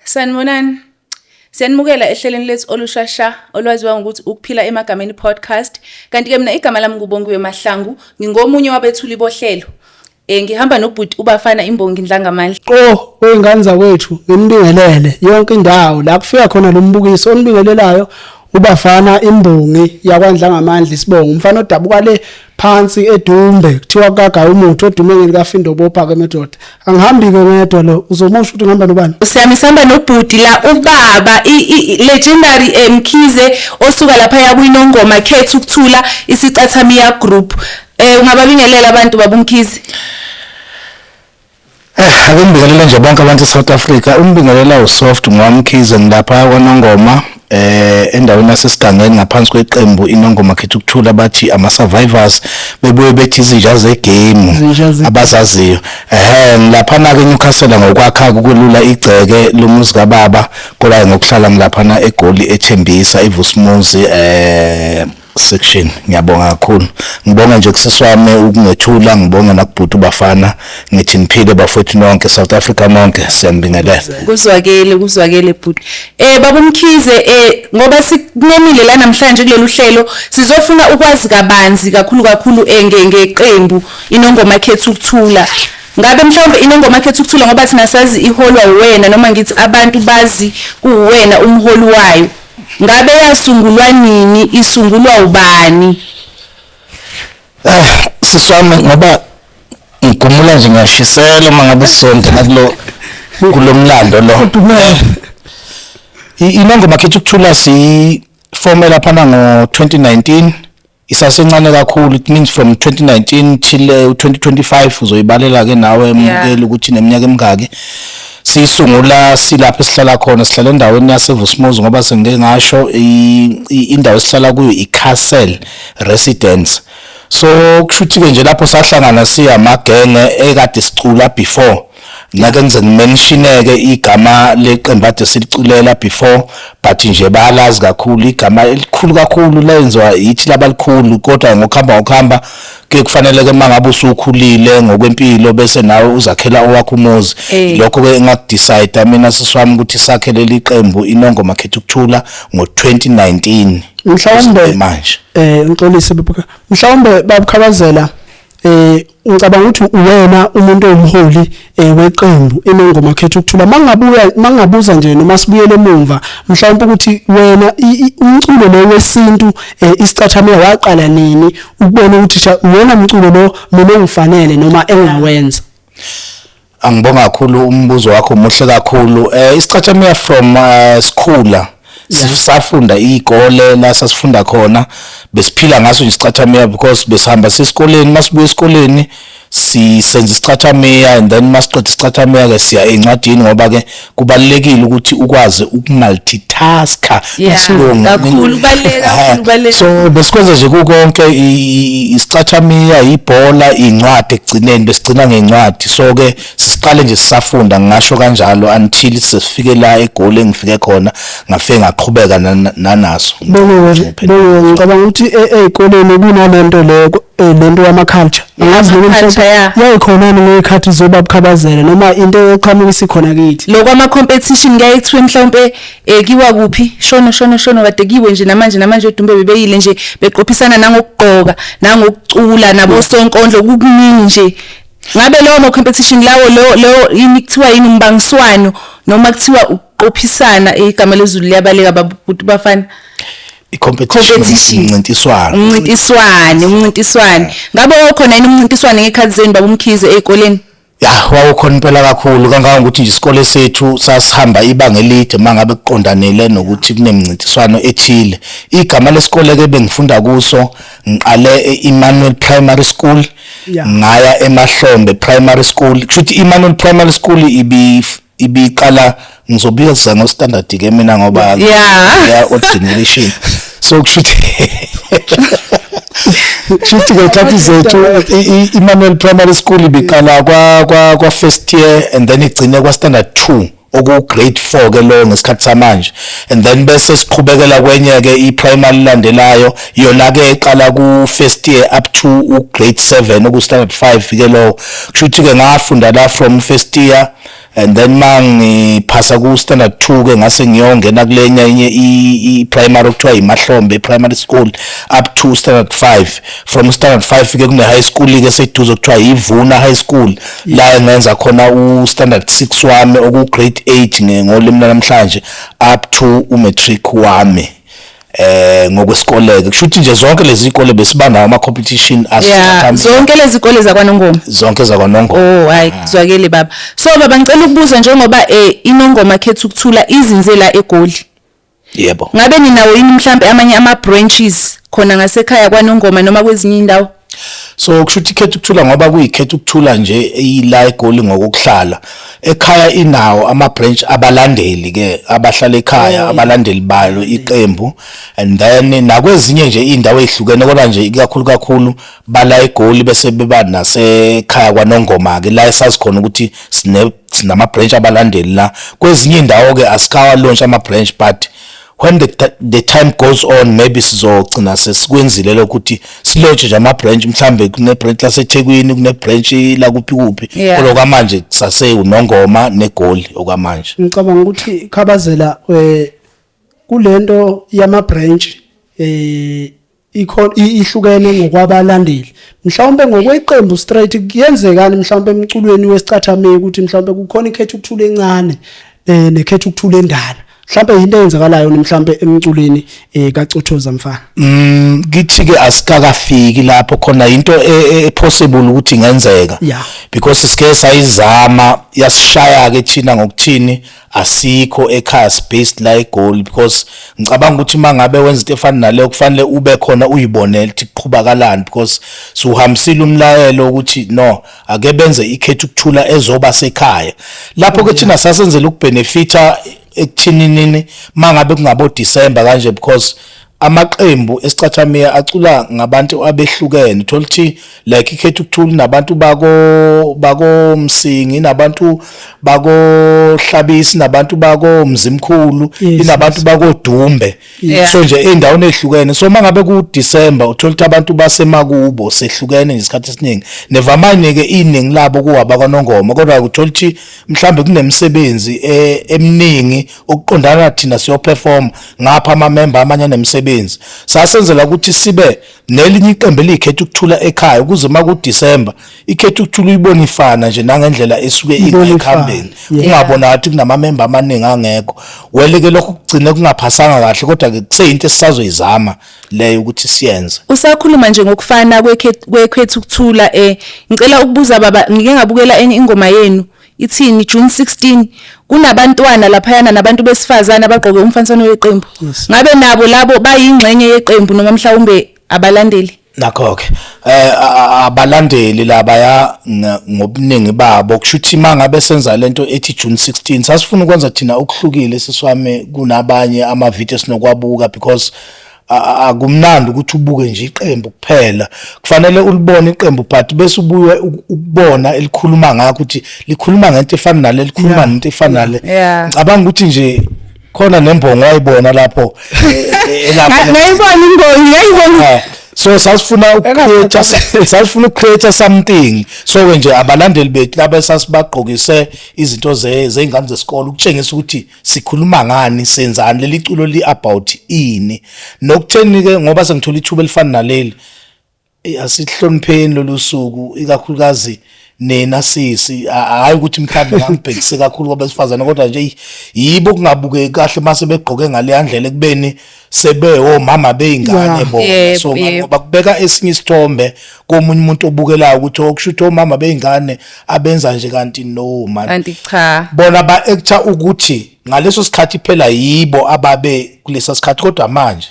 Sanibonani. Siyanimukela ehlelweni lethu olushasha olwaziwa ngokuthi Ukuphila Emagameni Podcast. Kanti-ke mina igama lami nguBongiwe Mahlangu, ngingomunye wabethuli bohlelo. Ngihamba nobhuti uBafana Imbongi Ndlangamandla. Qo wey'ngane zakwethu nginibingelele yonke indawo la kufika khona lo mbukiso onibingelelayo uBafana Imbongi yakwaNdlangamandla isibongo umfana odabuka le phansi eDumbe kuthiwa kagaya umuthi odume ngelikaFindo Bopha ke madoda angihambi ke ngedwa lo uzomusho ukuthi ngihamba nobani. Siyami sihamba nobhuti la ubaba legendary Mkhize osuka lapha yakwinongoma Khetha Ukuthula isicathamiya group. Ungababingelela abantu baba uMkhize. Ake ngibingelele nje bonke abantu eSouth Africa. Umbingelela uSoft ngwaMkhize ngilapha kwaNongoma endaweni yaseSigangeni ngaphansi kweqembu iNongoma Khetha Ukuthula bathi ama survivors bebuye bethi izinja zegame abazaziyo. Ngilapha na ke eNewcastle ngokwakha ukwelula igceke lomuzi kababa kodwa ngokuhlala ngilapha na eGoli eThembisa iVusumuzi section. Ngiyabonga kakhulu, ngibonga nje kusisi wami ukungethula, ngibonga nakubhuti uBafana, ngithi niphile bafowethu nonke, South Africa nonke, siyanibingelela. Kuzwakele, kuzwakele bhuti. Baba uMkhize, ngoba sikumemile la namhlanje kulolu hlelo, sizofuna ukwazi kabanzi kakhulu kakhulu ngeqembu Inongoma Khetha Ukuthula. Ngabe mhlawumbe Inongoma Khetha Ukuthula ngoba thina sazi iholwa uwena noma ngithi abantu bazi kuwena umholi wayo. Ngabe yasungulwa nini, isungulwa ubani? Sisi wami ngoba ngigumula nje ngiyashisela uma ngabe sizongena kulo mlando lo. Inongoma Khetha Ukuthula siyifome laphana ngo-2019 isasencane kakhulu, it means from 2019 till 2025 uzoyibalela ke nawe mbukeli ukuthi neminyaka emingaki. Siyisungula silapho esihlala khona, sihlala endaweni yaseVusumuzi ngoba sengike ngasho indawo esihlala kuyo i-Castle Residence. So kusho ukuthi-ke nje lapho sahlangana siyamagenge ekade sicula before, ngake ngize ngimentioneke igama leqembu ade siliculela before, but nje bayalazi kakhulu igama elikhulu kakhulu lenziwa yithi labalikhulu, kodwa ngokuhamba ke kufanele ke mangabe usukhulile ngokwempilo bese nawe uzakhela owakho umuzi. Lokho ke engakudecide mina sisi wami ukuthi sakhe leli qembu Inongoma Khetha Ukuthula ngo-2019. Mhlawumbe manje ngixolise baba, mhlawumbe babukhabazela ngicabanga ukuthi uwena umuntu owumholi weqembu Inongoma Khetha Ukuthula. Mangabuya mangabuza nje noma sibuyele emumva mhlawumbe ukuthi wena umculo lo wesintu isicathamiya waqala nini ukubona ukuthi cha uwena umculo lo mina engifanele noma engawenza? Angibonga kakhulu, umbuzo wakho muhle kakhulu. Isicathamiya from sikhula sisafunda iy'kole la sasifunda khona besiphila ngaso nje isicathamiya, because besihamba sesikoleni, masibuya esikoleni sisenza isicathamiya and then masiqeda isicathamiya ke siya ey'ncwadini, ngoba ke kubalulekile ukuthi ukwazi ukumultitaska. Isilungu. Kakhulu, kubaluleke kakhulu, kubaluleke. So besikwenza nje kukonke, isicathamiya, ibhola, iy'ncwadi, ekugcineni besigcina ngey'ncwadi. So ke sisiqale nje sisafunda, ngingasho kanjalo, until sesifike la eGoli engifike khona ngafike ngaqhubeka nanaso. Bongiwe, ngicabanga ukuthi ey'koleni kunalento le lento yama-culture, angazi noma Ama-culture, yeah. yayikhona yini ngey'khathi zobabukhabazela noma into eqhamuka isikhona kithi. Lokho ama-competition kuyaye kuthiwe mhlawumpe kiwa kuphi, shono shono shono kade kiwe nje namanje namanje eDumbe bebeyile nje beqophisana nangokugqoka nangokucula nabosonkondlo kukuningi nje. Ngabe lawo ma-competition lawo lo yini kuthiwa yini umbangiswano noma kuthiwa ukuqophisana, igama lezulu liyabaleka babuti bafana. I-competition. Competition. Umncintiswano. Umncintiswano, umncintiswano. Ngabe wawukhona yini umncintiswano ngekhathi zenu baba uMkhize ey'koleni? Ya, wawukhona impela kakhulu, kangangokuthi nje isikole sethu sasihamba ibanga elide mangabe kuqondanele nokuthi kunemincintiswano ethile. Igama lesikole ke bengifunda kuso, ngiqale e-Emmanuel Primary School, ngaya eMahlombe Primary School. Kusho ukuthi i-Emmanuel Primary School ibiqala, ngizobiza ngo standard ke mina ngoba ya old generation. So kusho ukuthi ngekhathi zethu i-Emmanuel Primary School ibiqala kwa first year and then igcine kwa standard 2, oku grade 4 ke lo ngesikhathi samanje, and then bese siqhubekela kwenye ke i-primary landelayo, yona ke eqala ku first year up to u grade 7, oku standard 5 ke lo. Kusho ukuthi ke ngafunda la from first year. And then mangiphasa ku standard 2 ke, ngase ngiyongena kulenya enye i primary okuthiwa iMahlombe Primary School up to standard 5. From standard 5 ke kune high school ke seduze okuthiwa iVuna High School, la engenza khona u standard 6 wami, oku grade 8 ngolimi namhlanje, up to u matric wami ngokwesikole. Ke kusho ukuthi nje zonke lezi zikole besibanawo ama competition. Yeah, zonke lezi zikole zakwaNongoma? Zonke zakwaNongoma. Oh, hayi, kuzwakele baba. So baba, ngicela ukubuza, njengoba iNongoma Khetha Ukuthula izinze la eGoli. Yebo. Ngabe ninawo yini mhlambe amanye ama branches khona ngasekhaya kwaNongoma noma kwezinye indawo? So kusho ukuthi Ikhetha Ukuthula, ngoba kuyiKhetha Ukuthula nje ila eGoli ngokuhlala ekhaya, inawo ama branch abalandeli ke abahlala ekhaya, abalandeli balo iqembu, and then nakwezinye nje indawo ezihlukene, kodwa nje ikakhulu kakhulu bala eGoli, bese beba nasekhaya kwaNongoma ke la esazi khona ukuthi sinama branch abalandeli la. Kwezinye indawo ke asikawa launch ama branch, but when the time goes on, maybe sizogcina sesikwenzile lokho ukuthi silaunche nje ama branch, mhlambe kune branch laseThekwini, kune branch la kuphi kuphi. Kodwa kwamanje kusase uNongoma neGoli okwamanje. Ngicabanga ukuthi, Khabazela, kulento yama branch ikhona, ihlukene ngokwabalandeli, mhlawumbe ngokweqembu straight, kuyenzekani mhlawumbe emculweni wesicathamiya ukuthi mhlawumbe kukhona iKhetha Ukuthula encane neKhetha Ukuthula endala? Mhlawumbe into eyenzakalayo mhlawumbe emculweni kaCothoza mfana? Kithi ke asikakafiki lapho khona. Into possible ukuthi ingenzeka because sike sayizama, yasishaya ke thina ngokuthini, asikho ekhaya, based la eGoli, because ngicabanga ukuthi mangabe wenza into efana naleyo, kufanele ube khona uyibonele ukuthi kuqhubakalani, because suhambisile umlayelo ukuthi no, ake benze iKhetha Ukuthula ezoba sekhaya. Lapho ke thina sasenzela ukubenefita ekuthinini mangabe kungabo December kanje, because amaqembu esicathamiya acula ngabantu abehlukene. Uthola ukuthi like iKhetha Ukuthula nabantu bako Msingi, nabantu bako Hlabisi, nabantu bako Mzimkhulu, inabantu bako Dumbe. So nje ey'ndaweni ey'hlukene. So mangabe ku December, uthola ukuthi abantu basemakubo sehlukene ngesikhathi esiningi, nevamanye ke iningi labo kuwabakwaNongoma, kodwa uthola ukuthi mhlambe kunemisebenzi eminingi okuqondana thina siyoperform ngapha, ama-member amanye anemisebenzi. Sasenzela ukuthi sibe nelinye iqembu eliyiKhetha Ukuthula ekhaya, ukuze uma ku-December iKhetha Ukuthula uyibone ifana nje nangendlela esuke Ibone ingekuhambeni, ifana, kungabona ngathi kunamamemba amaningi angekho. Wele-ke lokhu kugcine kungaphasanga kahle, kodwa-ke kuseyinto esisazoyizama leyo ukuthi siyenze. Usakhuluma nje ngokufana kweKhetha Ukuthula, ngicela ukubuza baba, ngike ngabukela enye ingoma yenu ithini, June 16, kunabantwana laphayana nabantu besifazane abagqoke umfaniswano weqembu. Ngabe nabo labo bayingxenye yeqembu noma mhlawumbe abalandeli? Nakho-ke abalandeli labaya ngobuningi babo. Kusho ukuthi uma ngabe senza lento ethi June 16, sasifuna ukwenza thina okuhlukile, siswami, kunabanye amavidiyo esinokwabuka, because akumnandi ukuthi ubuke nje iqembu kuphela. Kufanele ulibone iqembu, but bese ubuye ukubona elikhuluma ngakho, ukuthi likhuluma ngento efana nale, likhuluma nento efana nale. Ngicabanga ukuthi nje khona nembongo wayibona lapho elapho. Ngayibona imbongi, ngayibona. So sasifuna ukucreate something. So ke nje abalandeli bethu laba sasibagqokise izinto zey'ngane zesikole, ukutshengisa ukuthi sikhuluma ngani, senzani, leli culo li about ini, nokutheni ke. Ngoba sengithola ithuba elifana naleli, asihlonipheni lolu suku, ikakhulukazi nina sisi. Hhayi ukuthi mhlawumbe ngangibhekise kakhulu kwabesifazane, kodwa nje eyi, yibo kungabukeki kahle mase begqoke ngaleya ndlela ekubeni sebewomama bey'ngane bona. So bakubeka esinye isithombe komunye umuntu obukelayo ukuthi okusho ukuthi omama bey'ngane abenza nje, kanti no man. Kanti cha. Bona ba-actor ukuthi ngaleso sikhathi phela yibo ababe kulesa sikhathi, kodwa manje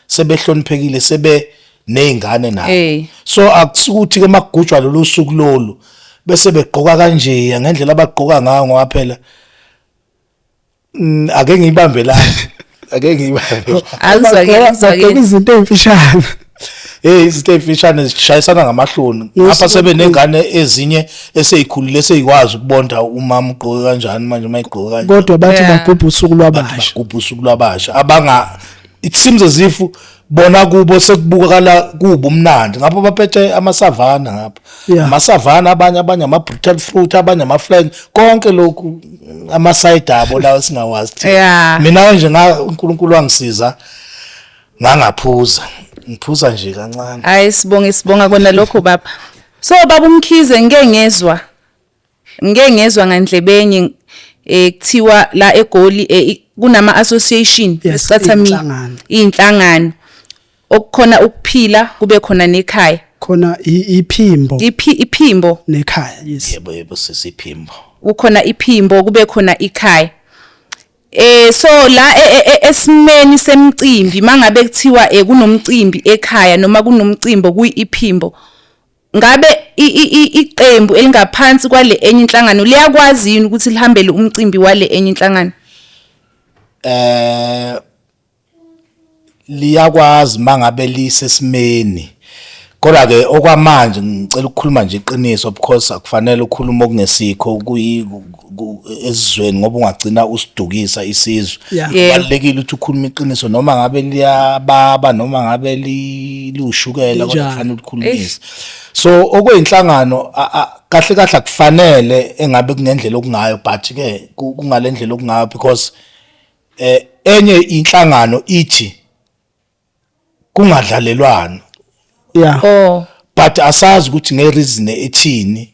sebehloniphekile, sebe ney'ngane nabo. So akusukuthi ke makugujwa lolu suku lolu bese begqoka kanje ngendlela abagqoka ngayo, ngoba phela ake ngiyibambe la, ake ngiyibambe la. Akuzwakele, Bagqoka kuzwakele. izinto ey'mfishane. Hey, izinto ey'mfishane zishayisana ngamahloni ngapha, sebe nengane ezinye eseyikhulile, eseyikwazi ukubonda umama ugqoke kanjani manje uma igqoke kanje. Kodwa bathi bagubha usuku Bathi lwabasha. bagubha usuku lwabasha abanga, it seems as if Bona kubo sekubukakala kuba umnandi ngapho, baphethe amasavana ngapha, amasavana, abanye ama-brutal fruit, abanye ama-flank, konke lokhu ama-side abo lawo singawazi thina. Mina nje nga uNkulunkulu wangisiza ngangaphuza, ngiphuza nje kancane. Hayi, sibonge, sibonga kona lokho, baba. So baba uMkhize, ngike ngezwa ngandlebenye kuthiwa la eGoli kunama association esicathamiya. Iy'nhlangano. Inhlangano okukhona ukuphila, kube khona nekhaya. Khona iphimbo. Iphimbo. Nekhaya, yes. Yebo, sisiphimbo. Kukhona iphimbo, kube khona ikhaya. So la esimeni semicimbi, mangabe kuthiwa kunomcimbi ekhaya noma kunomcimbi okuyiphimbo, ngabe iqembu elingaphansi kwale enye inhlangano liyakwazi yini ukuthi lihambele umcimbi wale enye inhlangano? Liyakwazi mangabe lisesimeni, kodwa ke okwamanje ngicela ukukhuluma nje iqiniso, because akufanele ukukhuluma okungesikho esizweni, ngoba ungagcina usidukisa isizwe. Kubalulekile ukuthi ukhulume iqiniso, noma ngabe liyababa, noma ngabe liwushukela, kodwa Linjani? kufanele ulikhulumise. So okuyinhlangano kahle kahle akufanele engabe kungendlela okungayo, but ke kungalendlela okungayo, because enye inhlangano ithi kungadlalelwana. But asazi ukuthi nge-reason ethini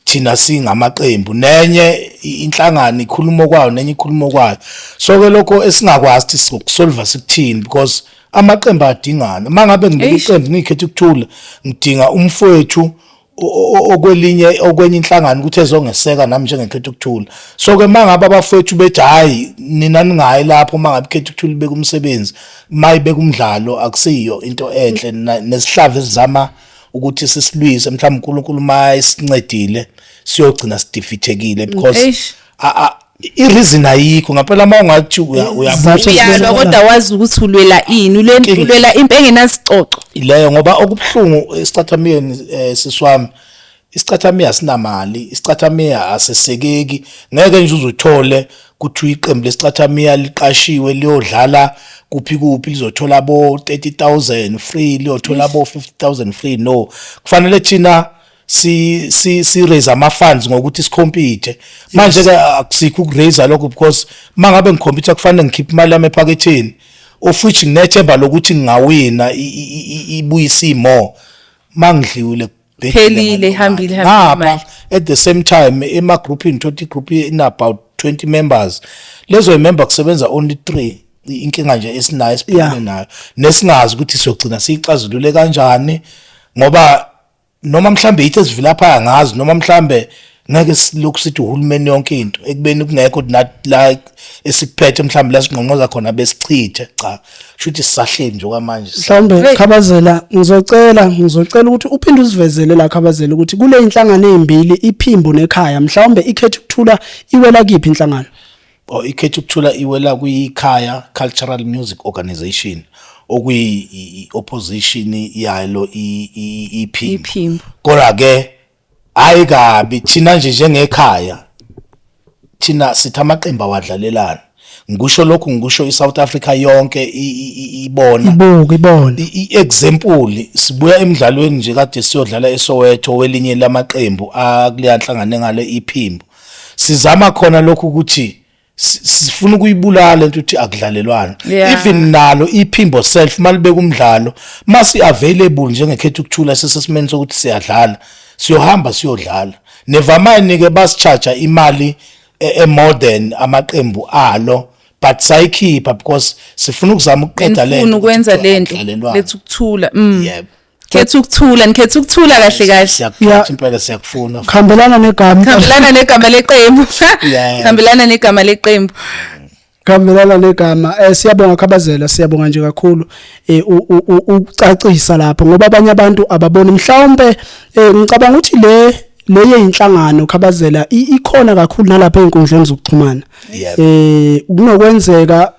thina singamaqembu, nenye inhlangano ikhuluma kwayo, nenye ikhuluma kwayo. So ke lokho esingakwazi ukuthi sizokusolve sikuthini, because amaqembu adingana. Mangabe ngibeka iqembu ngikhetha ukuthula, ngidinga umfowethu okwelinye, okwenye inhlangano ukuthi ezongeseka nami njengekhetha ukuthula. So ke mangabe abafowethu bethi, "Hayi, nina ningayi lapho," mangabe ikhetha ukuthula ibeka umsebenzi, mayibeka umdlalo, akusiyo into enhle. Nesihlava esizama ukuthi sisilwise, mhlawumbe uNkulunkulu mayisincedile, siyogcina sidefeatekile, because i-reason ayikho ngempela. Uma ungathi uyabuka Izizathu Uyalwa, kodwa wazi ukuthi ulwela ini, ulwela impi engenasicoco. Leyo, ngoba okubuhlungu esicathamiyeni, siswami, isicathamiya asinamali, isicathamiya asesekeki. Ngeke nje uzuthole kuthi iqembu lesicathamiya liqashiwe liyodlala kuphi kuphi, lizothola bo 30,000 free, liyothola bo 50,000 free. No, kufanele thina si raise ama funds ngokuthi sicompete. Manje ke akusikho ukuraise lokho, because mangabe ngicompete kufanele ngikhiphe imali yami ephaketheni, of which nginethemba lokuthi ngingawina, ibuyise more mangidliwile. Phelile, ihambile, ihambile Ngapha imali. at the same time ema groupini, thothi group in about 20 members, lezo member kusebenza only 3. Inkinga nje esinayo, esibhekene nayo, nesingazi ukuthi siyogcina siyixazulule kanjani, ngoba noma mhlambe yithi esivilapha, angazi, noma mhlambe ngeke silokhu sithi uhulumeni yonke into, ekubeni kungekho nathi la esikuphethe, mhlambe la singqongqoza khona besichithe. Cha, shuthi sisahleli nje okwamanje. Mhlawumbe Hey. Khabazela, ngizocela ukuthi uphinde usivezele la, Khabazela, ukuthi kule inhlangano ezimbili, iphimbo nekhaya, mhlawumbe ikhetha ukuthula iwela kiphi inhlangano? Oh, ikhetha ukuthula iwela kwikhaya Cultural Music Organization, okuyi opposition yalo iphimbo. Iphimbo. Kodwa ke hayi kabi, thina nje njengekhaya, thina sithi amaqembu awadlalelana. Ngikusho lokhu, ngikusho iSouth Africa yonke ibona. Ibuke, ibone. I-example, sibuya emidlalweni nje kade siyodlala eSoweto, welinye lamaqembu akuleya nhlangano ngale iphimbo. Sizama khona lokhu ukuthi sifuna ukuyibulala lento ukuthi akudlalelwana. Even nalo iphimbo self malibeka umdlalo, masi available njengekhetha ukuthula, sisesimeni sokuthi siyadlala, siyohamba siyodlala. Never mind ke basicharge imali e more than amaqembu alo, but sayikhipha because sifuna ukuzama ukuqeda lento. Nifuna ukwenza ukuthi lento akudlalelwana. Lethu ukuthula. Yebo. Khetha ukuthula, nikhetha ukuthula kahle kahle. Siyakukhetha impela, siyakufuna. Khambelana negama. Hambelana negama leqembu. Hambelana negama leqembu. Khambelana negama. Siyabonga Khabazela, siyabonga nje kakhulu ukucacisa lapho, ngoba abanye abantu ababoni. Mhlawumbe ngicabanga ukuthi le yinhlangano, Khabazela, ikhona kakhulu nalapha einkundleni zokuxhumana. Kunokwenzeka,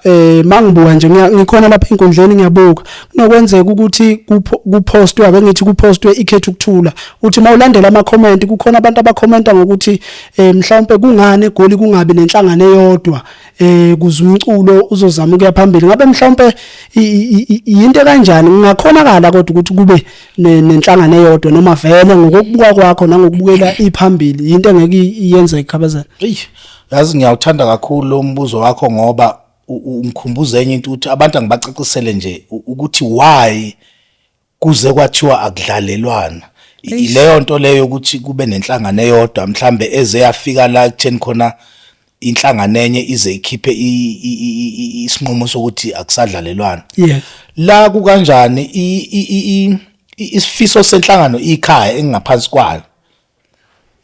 mangibuka nje, ngikhona lapha einkundleni, ngiyabuka, kunokwenzeka ukuthi kupostwe, ake ngithi kupostwe ikhetha ukuthula, uthi mawulandela ama comment, kukhona abantu abakhomenta ngokuthi mhlawumbe kungani eGoli kungabi nenhlangano eyodwa. Kuze umculo uzozama ukuya phambili, ngabe mhlawumbe yinto kanjani kungakhonakala kodwa ukuthi kube nenhlangano eyodwa, noma vele ngokubuka kwakho nangokubukela iphambili into engeke iyenzeke, Khabazela? Eyi, yazi ngiyawuthanda kakhulu lo mbuzo wakho ngoba ungikhumbuza enye into, ukuthi abantu angibacacisele nje ukuthi why kuze kwathiwa akudlalelwana. Leyo nto leyo ukuthi kube nenhlangano eyodwa, mhlambe eze yafika la ekutheni khona inhlangano enye ize ikhiphe isinqumo sokuthi akusadlalelwana. La kukanjani, isifiso senhlangano ikhaya engingaphansi kwayo,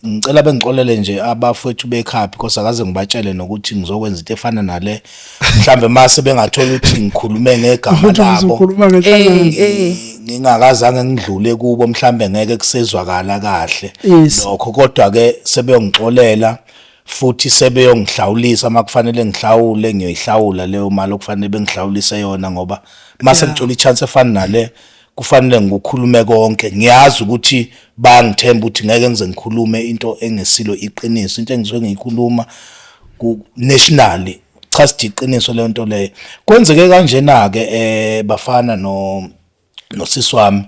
ngicela bengixolele nje abafowethu bekhaya because akaze ngibatshele nokuthi ngizokwenza into efana nale, mhlambe mase bengathola ukuthi ngikhulume ngegama Ukuthi labo uzokhuluma ngenhlangano. Ngingakazange ngidlule kubo, mhlambe ngeke kusezwakala kahle lokho, kodwa ke sebeyongixolela futhi sebeyongihlawulisa makufanele ngihlawule, ngiyoyihlawula leyo mali okufanele bengihlawulise yona, ngoba mase ngithola i-chance efana nale kufanele ngikukhulume konke. Ngiyazi ukuthi bayangithemba ukuthi ngeke ngize ngikhulume into engesilo iqiniso. Into engisuke ngiyikhuluma ku nationally, cha, sithi iqiniso leyo nto leyo. Kwenzeke kanjena ke, bafana no nosisi wami,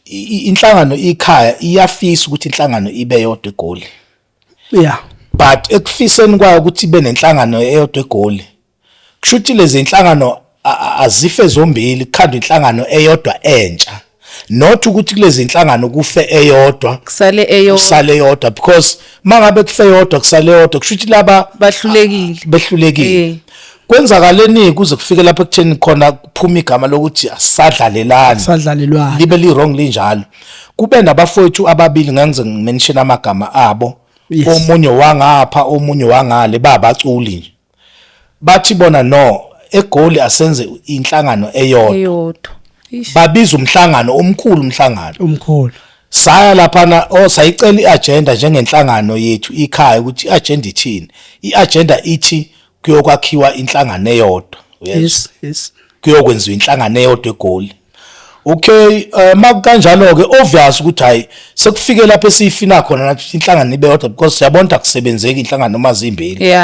inhlangano ikhaya iyafisa ukuthi inhlangano ibe yodwa eGoli, but ekufiseni kwayo ukuthi ibe nenhlangano eyodwa eGoli, kusho ukuthi lezi inhlangano azife zombili, kukhandwe inhlangano eyodwa entsha, not ukuthi kulezi inhlangano kufe eyodwa kusale eyodwa. Kusale eyodwa, because mangabe kufe eyodwa, kusale eyodwa, kusho ukuthi laba bahlulekile. Behlulekile. Kwenzakaleni kuze kufike lapho ekutheni khona kuphuma igama lokuthi asisadlalelani? Sadlalelwana. Libe li wrong linjalo. Kube nabafowethu ababili, ngangize ngi-mention amagama abo, omunye wangapha, omunye wangale, babaculi nje, bathi bona no, eGoli asenze inhlangano eyodwa. Eyodwa. Ish. Babiza umhlangano omkhulu, umhlangano Umkhulu. Saya laphana, oh, sayicela i-agenda njengenhlangano yethu ikhaya ukuthi i-agenda ithini. I-agenda ithi kuyokwakhiwa inhlangano eyodwa, uyezwa? Kuyokwenziwa inhlangano eyodwa eGoli. Okay, makukanjalo ke, obvious ukuthi hayi, sekufike lapho esiyifina khona nathi inhlangano ibe yodwa, because siyabona ukuthi akusebenzeki inhlangano noma zimbili.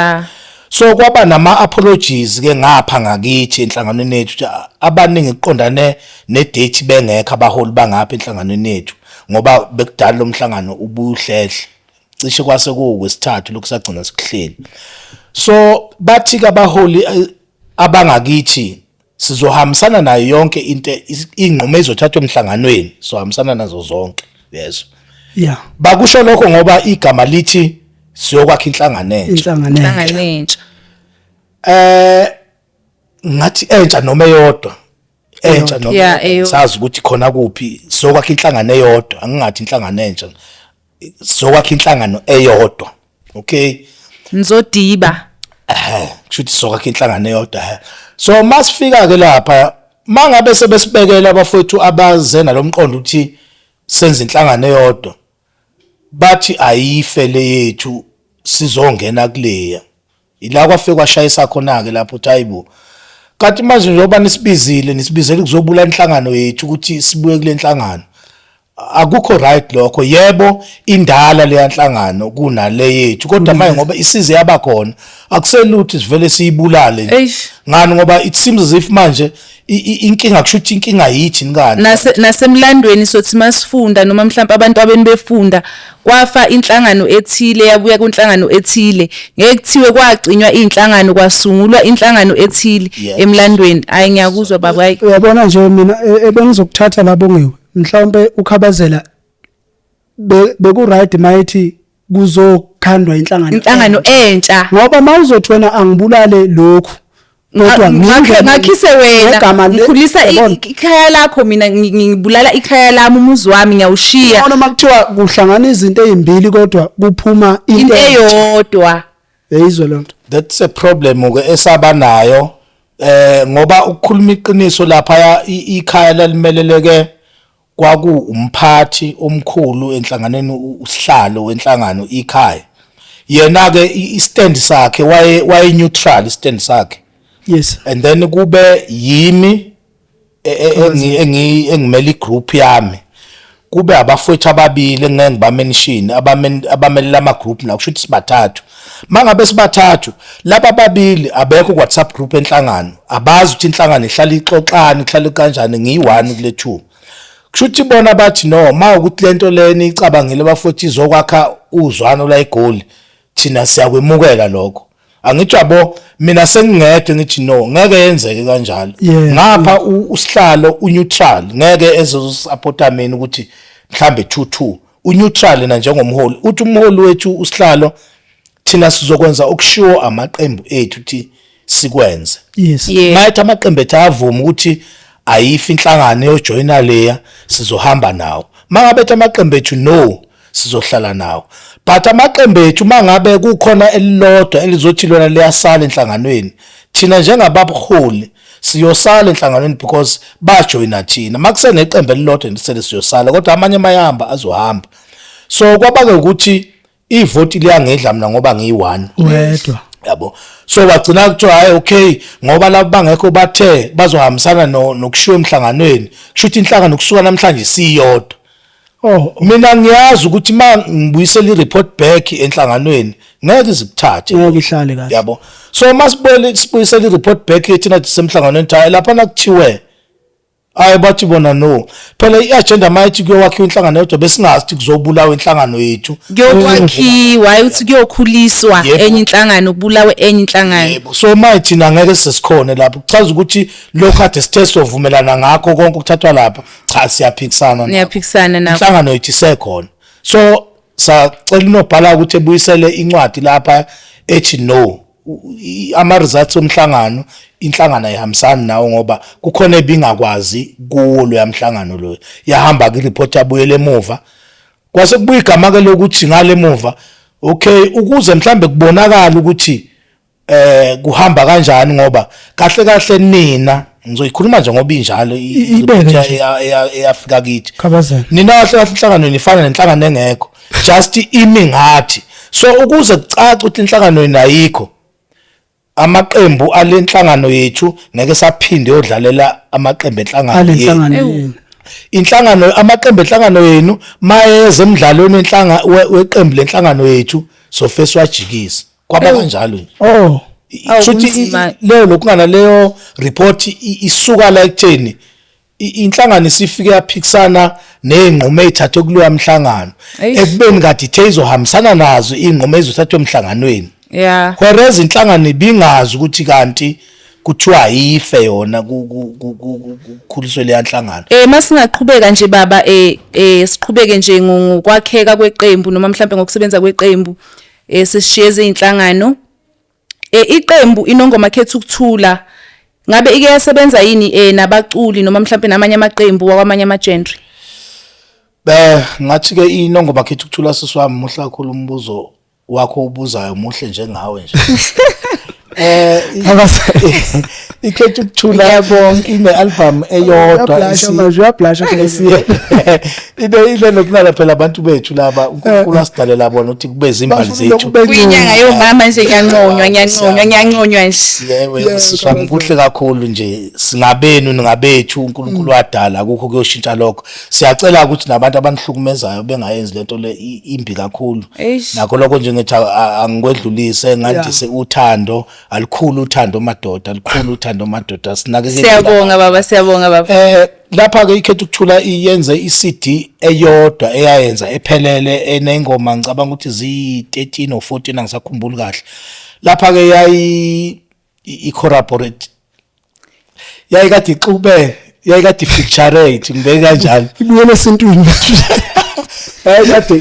So kwaba nama apologies ke ngapha ngakithi enhlanganweni yethu, ukuthi abaningi kuqondane ne-date bengekho abaholi bangapha enhlanganweni yethu, ngoba bekudala lo mhlangano ubuhlehle, cishe kwase kuwukwesithathu lokhu sagcina sikuhleli. So bathi ke abaholi abangakithi sizohambisana nayo yonke into, inqumo ezothathwa emhlanganweni, sohambisana nazo zonke, yezwa? Bakusho lokho ngoba igama lithi siyokwakha inhlangano entsha. Inhlangano entsha. Inhlangano entsha. Ngathi entsha noma eyodwa, entsha noma eyodwa. Eyodwa. Sazi ukuthi khona kuphi siyokwakha inhlangano eyodwa, angingathi inhlangano entsha, siyokwakha inhlangano eyodwa, okay? Nizodiba. Kusho ukuthi sizokwakha inhlangano eyodwa. So masifika ke lapha, mangabe sebesibekela abafowethu abaze nalomqondo ukuthi senze inhlangano eyodwa, bathi ayife le yethu, sizongena kuleya. Ila kwafike kwashayisa khona ke lapho uthi hayibo, kanti manje njengoba nisibizile, nisibizele kuzobula inhlangano yethu ukuthi sibuye kule nhlangano, akukho right lokho. Yebo, indala leya nhlangano kunale yethu, kodwa manje ngoba isize yaba khona, akuseluthi sivele siyibulale nje. Eish. Ngani? Ngoba it seems as if manje inkinga, kusho ukuthi inkinga yithi ngani. Nasemlandweni sothi masifunda, noma mhlawumbe abantu abeni befunda, kwafa inhlangano ethile, yabuya kunhlangano ethile, ngeke kuthiwe kwacinywa inhlangano kwasungulwa inhlangano ethile. Emlandweni, hayi, ngiyakuzwa baba, hayi. Uyabona nje mina ebengizokuthatha labo ngiwe mhlawumbe uKhabazela beku right mayithi kuzokhandwa inhlangano inhlangano entsha, ngoba mawuzothi wena angibulale lokhu kodwa ngakhise wena ngegama ngikhulisa yabona? Ikhaya lakho, mina ngibulala ikhaya lami, umuzi wami ngiyawushiya. Yabona, makuthiwa kuhlangana izinto ezimbili kodwa kuphuma into into eyodwa. Yayizwe lonto. That's a problem ke esaba nayo, ngoba ukukhuluma iqiniso lapha ikhaya lalimeleleke kwaku umphathi omkhulu enhlanganweni, usihlalo wenhlangano ikhaya. Yena ke i-stand sakhe waye neutral, i-stand sakhe, and then kube yimi engimela i-group yami. Kube abafowethu ababili engeke ngibamention abamelela ama group la, kusho ukuthi sibathathu. Mangabe sibathathu, laba ababili abekho ku WhatsApp group enhlangano, abazi ukuthi inhlangano ihlala ixoxani, ihlala kanjani, ngiyi-one kule two. Kusho ukuthi bona bathi no, ma ukuthi lento leni icabangile bafowethu izokwakha uzwano la eGoli, thina siyakwemukela lokho. Angithi yabo, mina sengingedwa ngithi no, ngeke yenzeke kanjalo. Ngapha usihlalo uneutral, ngeke ezosupporta mina ukuthi mhlambe 2-2, uneutral na njengomholi. Uthi umholi wethu usihlalo, thina sizokwenza okushiwo amaqembu ethu ukuthi sikwenze. Mayethi amaqembu ethu ayavuma ukuthi ayifi inhlangano eyojoyina leya, sizohamba nawo. Mangabe ethi amaqembu ethu no, sizohlala nawo. But amaqembu ethu mangabe kukhona elilodwa elizothi lona liyasala enhlanganweni, thina njengabaholi siyosala enhlanganweni because bajoyina thina. Makuseneqembu elilodwa lisele siyosala, kodwa amanye mayahamba azohamba. So kwabake ukuthi ivoti liyangedla mina ngoba ngiyi-one wedwa. Yabo, so wagcina kuthiwa hayi okay, ngoba labo bangekho bathe bazohambisana nokushiwo emhlanganweni, kusho ukuthi inhlangano kusuka namhlanje siyodwa. Mina ngiyazi ukuthi ma ngibuyisela i-report back enhlanganweni ngeke izikuthathe, ngeke ihlale kahle. Yabo, so masibuyele sibuyisela i-report back thina sisemhlanganweni, hayi lapha nakuthiwe hayi, bathi bona no, phela i-agenda mayithi kuyowakhiwa inhlangano yodwa, besingazi ukuthi kuzobulawa inhlangano yethu. Kuyokwakhiwa, hayi ukuthi kuyokhuliswa enye inhlangano, kubulawe enye inhlangano. Yebo, so maye thina ngeke sesikhone lapho, kuchaza ukuthi lokhu kade sithe sovumelana ngakho konke okuthathwa lapha, cha, siyaphikisana nakho. Niyaphikisana nakho. Inhlangano yethu isekhona. So sacela unobhala ukuthi ebuyisele incwadi lapha ethi no, ama results omhlangano inhlangano ayihambisani nawo, ngoba kukhona ebingakwazi kuwo lo yamhlangano lo. Yahamba ke report, yabuyela emuva, kwase kubuya igama ke lokuthi ngale emuva okay, ukuze mhlambe kubonakala ukuthi kuhamba kanjani, ngoba kahle kahle nina ngizoyikhuluma nje ngoba injalo Ibeke i-report nje. eyafika kithi. Khabazela. Nina kahle kahle inhlangano nifana nenhlangano engekho, just imi ngathi. So ukuze kucace ukuthi inhlangano yenu ayikho, amaqembu alenhlangano yethu ngeke saphinde yodlalela amaqembu enhlangano ale yenu. nhlangano yenu. Inhlangano, amaqembu enhlangano yenu mayeze emdlalweni wenhlanga weqembu lenhlangano yethu, sofese wajikisa. Kwaba kanjalo nje. Awu, Shuthi kunzima. leyo lokungana leyo report isuka la ekutheni inhlangano isifike yaphikisana nezinqumo ezithathwe kuloya mhlangano, ekubeni kade ithe izohambisana nazo inqumo ezothathwa emhlanganweni, whereas inhlangano ibingazi ukuthi kanti kuthiwa ayife yona kukhuliswe leya nhlangano. Masingaqhubeka nje baba, siqhubeke nje ngokwakheka kweqembu noma mhlambe ngokusebenza kweqembu, sesishiye izinhlangano. Iqembu Inongoma Khetha Ukuthula ngabe ike yasebenza yini nabaculi noma mhlambe namanye amaqembu wakwamanye ama-genre? Be ngathi ke Inongoma Khetha Ukuthula, sisi wami, muhle kakhulu umbuzo wakho ubuzayo, muhle njengawe nje. Ikhetha Ukuthula ine album eyodwa. Uyablasha manje, uyablasha. Ile lokunala phela abantu bethu laba uNkulunkulu asidalela bona ukuthi kube zimbali Bafuna zethu. ukube Kuyinyanga yomama nje, ngiyanconywa, ngiyanconywa, ngiyanconywa nje. Yebo, yebo, sisi wami, kuhle kakhulu nje, singabenu ningabethu, uNkulunkulu wadala, akukho kuyoshintsha lokho. Siyacela ukuthi nabantu abanihlukumezayo bengayenzi lento le, imbi kakhulu. Nakho lokho nje ngithi angikwedlulise, ngandise uthando, alikhulu uthando madoda, alikhulu uthando madoda, sinakekele. Siyabonga baba, siyabonga baba. Lapha ke Ikhetha Ukuthula iyenze iCD eyodwa eyayenza ephelele enengoma, ngicabanga ukuthi zi13 or 14, angisakhumbuli kahle. Lapha ke yayi i collaborate, yayikade ixube, yayikade featurate, ngibeke kanjalo. Ibuyele esintwini. Yayikade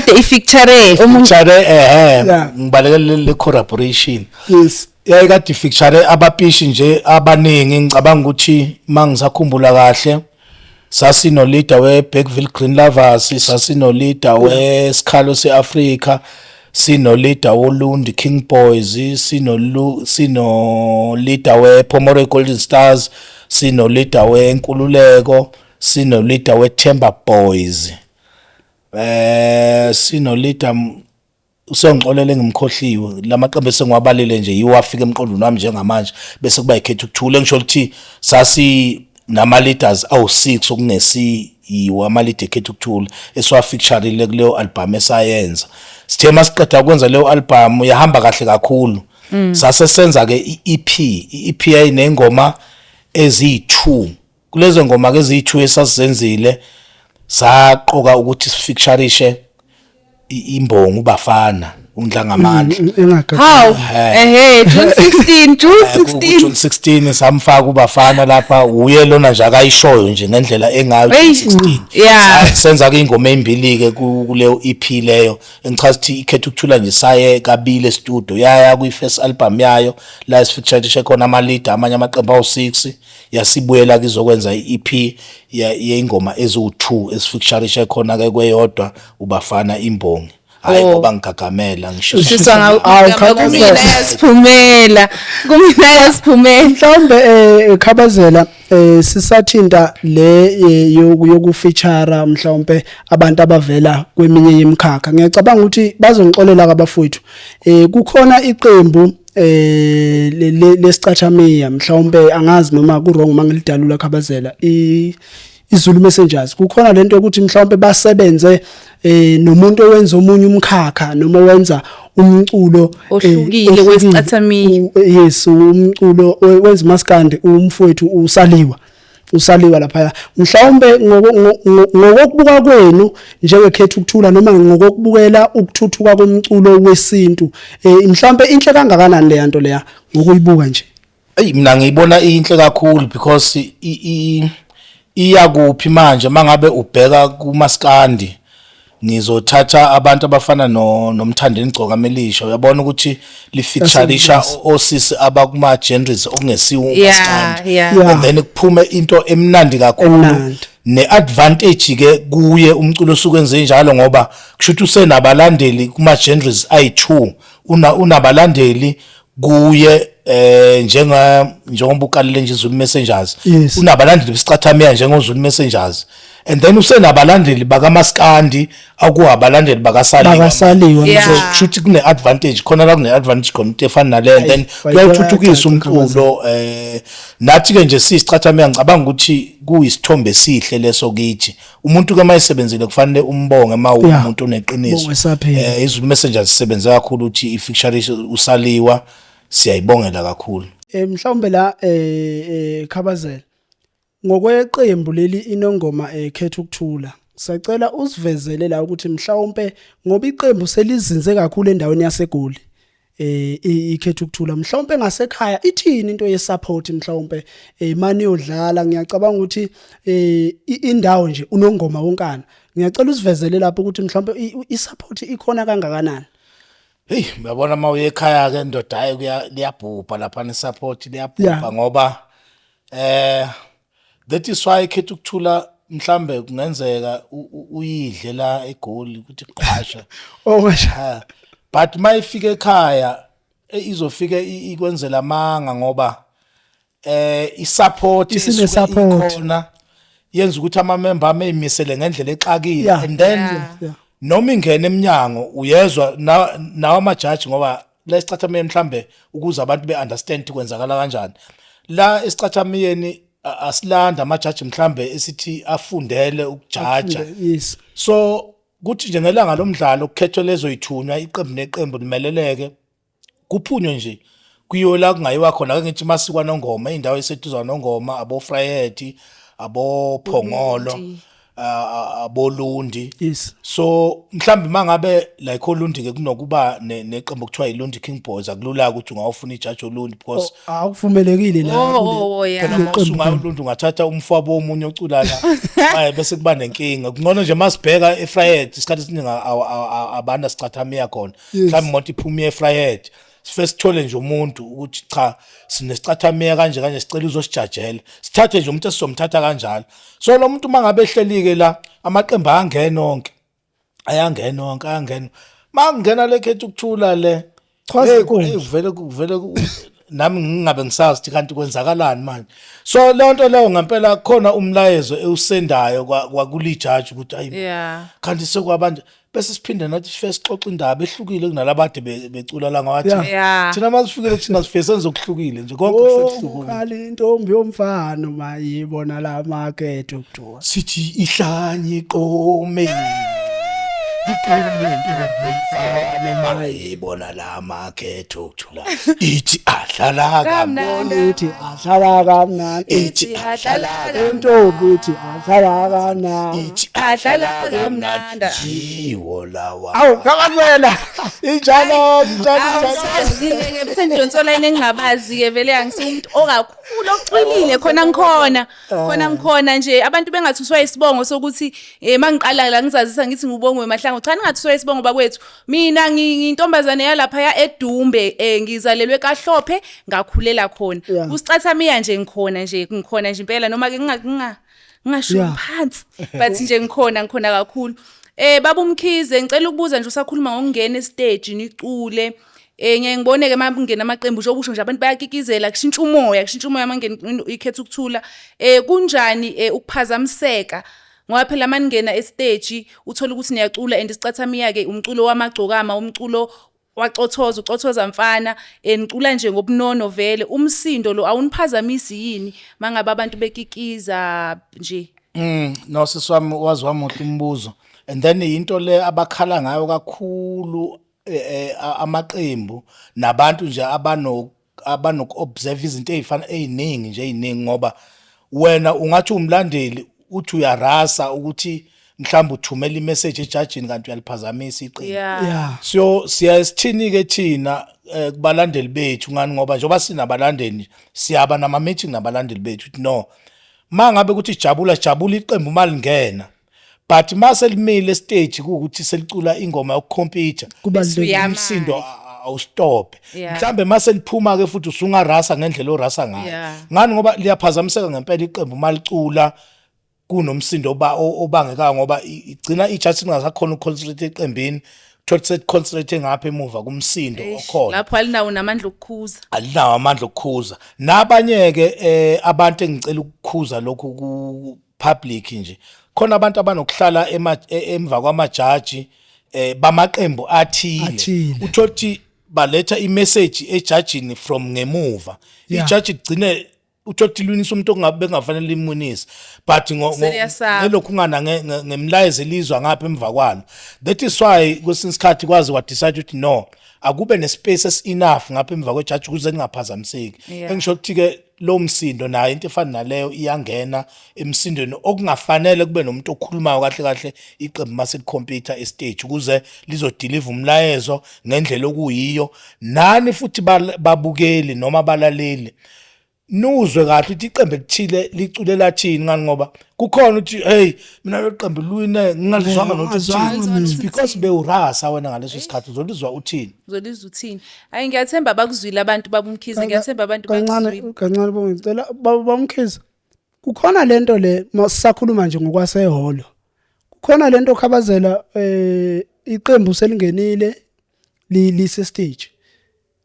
Kade i-feature omunye. Feature ehe. Ngibalekele le collaboration. Yayikade feature abapishi nje abaningi, ngicabanga ukuthi mangisakhumbula kahle sasino leader we Bergville Green Lovers, sasino leader we Sikhalo seAfrica, sino leader woLundi King Boys, sino leader we Pomeroy Golden Stars, sino leader we Nkululeko, sino leader we Themba Boys, sino leader, usengixolele ngimkhohliwe, lamaqembu esengiwabalile nje yiwo afika emqondweni wami njengamanje. Bese kuba Ikhetha Ukuthula, engisho ukuthi sasi Nama leaders awu6 okungesiyiwo ama leader ekhetha ukuthula esiwafeatureile kuleyo album esayenza. Sithe masiqeda ukwenza leyo album, yahamba kahle kakhulu, sase senza ke i-EP. I-EP yayinengoma eziyi2. Kulezo ngoma ke eziyi2 esasizenzile, saqoka ukuthi sifeatureishe imbongi uBafana uNdlangamandla. Engagaga. How? Ehe, June 16, June 16. June 16 samfaka uBafana lapha. Uye lona nje akayishoyo nje ngendlela engayo. Hey, June 16 senza ke ingoma ezimbili ke kuleyo EP leyo. Engichaza ukuthi ikhetha ukuthula nje saye kabili e-studio, yaya kwi first album yayo la esifeatureishe khona ama leader, amanye amaqembu awu6, yasibuyela kizokwenza i-EP yengoma eziwu2 esifeatureishe khona ke kweyodwa uBafana imbongi. Hayi, ngoba ngigagamela ngisho. Shiswa. Awu, Kumina Khabazela. yasiphumela. Kumina yasiphumela. Mhlawumbe Khabazela, sisathinta le yokufeature mhlawumbe abantu abavela kweminye yemikhakha, ngiyacabanga ukuthi bazongixolela abafowethu. Kukhona iqembu lesicathamiya, mhlawumbe angazi noma ku wrong mangilidalula, Khabazela, i iZulu Messengers. Kukhona lento yokuthi mhlawumbe basebenze nomuntu owenza omunye umkhakha noma wenza umculo ohlukile ohlukile. Wesicathamiya. Yes, umculo wenza umaskandi, umfowethu usaliwa lapha. Mhlawumbe ngokokubuka kwenu njengekhetha ukuthula noma ngokokubukela ukuthuthuka komculo wesintu, mhlawumbe inhle kangakanani le yanto leya ngokuyibuka nje? Eyi, mina ngiyibona inhle kakhulu because iya kuphi manje mangabe ubheka kumaskandi, ngizothatha abantu abafana no noMthandeni Gcokamelisha, uyabona ukuthi lifeatureisha osisi abakuma genres okungesiwo umaskandi and then kuphume into emnandi kakhulu. Emnandi. Ne-advantage ke kuye umculo osuke njalo, ngoba kusho ukuthi usenabalandeli kuma genres ayi2. Unabalandeli kuye njengoba ukalile nje Zulu Messengers, unabalandeli besicathamiya njengoZulu Messengers, and then usenabalandeli bakamaskandi akuwabalandeli bakasaliwa. Bakasaliwa. So kusho ukuthi kune advantage khona la, kune advantage khona into efana nale, and then kuyawuthuthukisa umculo. Nathi ke nje sisicathamiya, ngicabanga ukuthi kuyisithombe esihle leso kithi. Umuntu ke mayisebenzile kufanele umbonge uma umuntu oneqiniso. Bongwe saphela. IZulu Messengers isebenze kakhulu ukuthi ifeature usaliwa, siyayibongela kakhulu. Mhlawumbe la Khabazela, ngokweqembu leli inongoma ekhetha ukuthula, sacela usivezele la ukuthi mhlawumbe ngoba iqembu selizinze kakhulu endaweni yaseGoli, ikhetha ukuthula, mhlawumbe ngasekhaya ithini into ye support mhlawumbe mani yodlala? Ngiyacabanga ukuthi indawo nje unongoma wonkana, ngiyacela usivezele lapho ukuthi mhlawumbe i support ikhona kangakanani. Hey, uyabona uma uye ekhaya ke ndoda, hayi, liyabhubha lapha ne support, liyabhubha ngoba that is why ikhetha ukuthula. Mhlambe kungenzeka uyidle la eGoli ukuthi qhasha. Oh ngasha. Ha. But mayifika ekhaya, izofike ikwenzela amanga ngoba i-support Isine isuke support. ikhona, yenza ukuthi ama member ame eyimisele ngendlela exakile and then noma ingena eminyango uyezwa nawo amajaji, ngoba la esicathamiyeni, mhlambe ukuze abantu be-understand ukuthi kwenzakala kanjani la esicathamiyeni, asilanda amajaji mhlambe esithi afundele ukujaja. So kuthi nje ngelanga lomdlalo kukhethwe lezo yithunywa, iqembu neqembu limeleleke, kuphunywe nje kuyiwe la kungayiwa khona. Ake ngithi masikwa nongoma, indawo eseduzwa nongoma, abo Vryheid, abo Phongolo, abolundi. So mhlambi mangabe like olundi ke kunokuba neqembu kuthiwa iLundi King Boys, akulula ukuthi ungawufuna ijaji olundi because Akuvumelekile la. Oh, yeah. Phela mawusunga ulundi ungathatha umfowabo womunye ocula la, hayi, bese kuba nenkinga. Kungcono nje masibheka eVryheid, isikhathi esiningi abana sicathamiya khona. Mhlawumbe imoto iphume eVryheid, sifike sithole nje umuntu ukuthi cha, sinesicathamiya kanje kanje, sicela uzosijajela, sithathe nje umuntu esizomthatha kanjalo. So lo muntu mangabe ehlelike la, amaqembu ayangena onke, ayangena onke, ayangena. Makungena lekhetha ukuthula le, Chwazi hey, inkundla. Hey, vele nami ngingabe ngisazi ukuthi kanti kwenzakalani manje. So leyo nto leyo ngempela khona umlayezo ewusendayo kwakulijaji ukuthi ayi, kanti sekwabanje. Bese siphinde nathi sifike sixoxe indaba ehlukile kunalabade becula la ngawathi. Thina masifikele thina sifike senze okuhlukile nje, konke sekuhlukile. Ukhala intombi yomfana mayibona la makethe ukuthiwa. Sithi ihlanye iqome. Mayibona la makethe ukuthula. Ithi adlala kamnandi. Ithi adlala kamnandi. Ithi adlala intombi ithi adlala kamnandi. Ithi adlala kamnandi. Yiwo lawa. Awu Khabazela. Injalo, injalo, injalo. Awusazi-ke sengidonsola yini engingabazi-ke vele, angisiwumuntu okakhulu ocwilile khona, ngikhona khona, ngikhona nje. Abantu bengathuswa isibongo sokuthi mangiqala la ngizazisa ngithi ngubongwe Mahlangu. Cha, ningathuswa isibongo bakwethu. Mina ngiyintombazane yalapha ya eDumbe, ngizalelwe kaHlophe, ngakhulela khona. Kusicathamiya nje ngikhona nje, ngikhona nje impela, noma ke ngingasho phansi, but nje ngikhona, ngikhona kakhulu. Baba uMkhize, ngicela ukubuza nje, usakhuluma ngokungena estage nicule, ngiye ngibone ke makungena amaqembu nje okusho nje abantu bayakikizela, kushintsha umoya, kushintsha umoya mangena ikhetha ukuthula. Kunjani ukuphazamiseka, ngoba phela maningena estage uthola ukuthi niyacula, and isicathamiya ke umculo wamagcokama, umculo wacothoza, ucothoza mfana, nicula nje ngobunono vele, umsindo lo awuniphazamisi yini mangabe abantu bekikiza nje? No, sisi wami, wazi wamuhle umbuzo. And then into le abakhala ngayo kakhulu amaqembu nabantu nje abanoku observe izinto ezifana eziningi nje eziningi, ngoba wena ungathi umlandeli uthi uyarasa ukuthi mhlawumbe uthumela imessage ejudgini kanti uyaliphazamisa iqembu. So siya sithini ke thina kubalandeli bethu, ngani ngoba njengoba sinabalandeli siyaba nama meeting nabalandeli bethu ukuthi no, mangabe ukuthi jabula, jabula iqembu malingena, but mase limile stage kuukuthi selicula ingoma yokucompete, Kubalulekile. Uyama. Umsindo awustop. Mhlambe mase liphuma ke futhi usungarasa ngendlela orasa ngayo. Ngani ngoba liyaphazamiseka ngempela iqembu malicula kunomsindo oba obangekayo, ngoba igcina ijudge ingasakhona ukuconcentrate eqembini, thothi sethi concentrate ngapha emuva kumsindo okhona. Lapho alinawo namandla okukhuza. Alinawo amandla okukhuza. Nabanye ke abantu engicela ukukhuza lokhu ku public nje, khona abantu abanokuhlala emva kwamajaji bamaqembu athile, Athile. uthothi baletha imessage ejudgini from ngemuva. Ijaji igcine uthothi lwinisa umuntu okungabe bengafanele limwinise, but Seliyasaba. ngelokhu ngana ngemlayezo elizwa ngapha emva kwalo. That is why kwesinye isikhathi kwazi wadecide ukuthi no, akube nespace esi enough ngapha emva kwejaji ukuze ningaphazamiseki. Engisho ukuthi ke lo msindo nayo into efana naleyo iyangena emsindweni okungafanele kube nomuntu okhulumayo kahle kahle iqembu mase licompete estage, ukuze lizodeliver umlayezo ngendlela okuyiyo. Nani futhi babukeli noma abalaleli, nuzwe kahle ukuthi iqembu elithile licule lathini, ngani ngoba kukhona ukuthi hey, mina lo qembu luwine ngingalizwanga nokuthi Ungazwanga uthini. mina. Because bewurasa wena ngaleso sikhathi, uzolizwa uthini? Uzolizwa uthini? Hayi, ngiyathemba bakuzwile abantu, babumkhize, ngiyathemba abantu Kancane bakuzwile. kancane bonke, ngicela bamkhize, kukhona lento le masisakhuluma nje ngokwasehholo, kukhona lento Khabazela, iqembu selingenile, lise stage,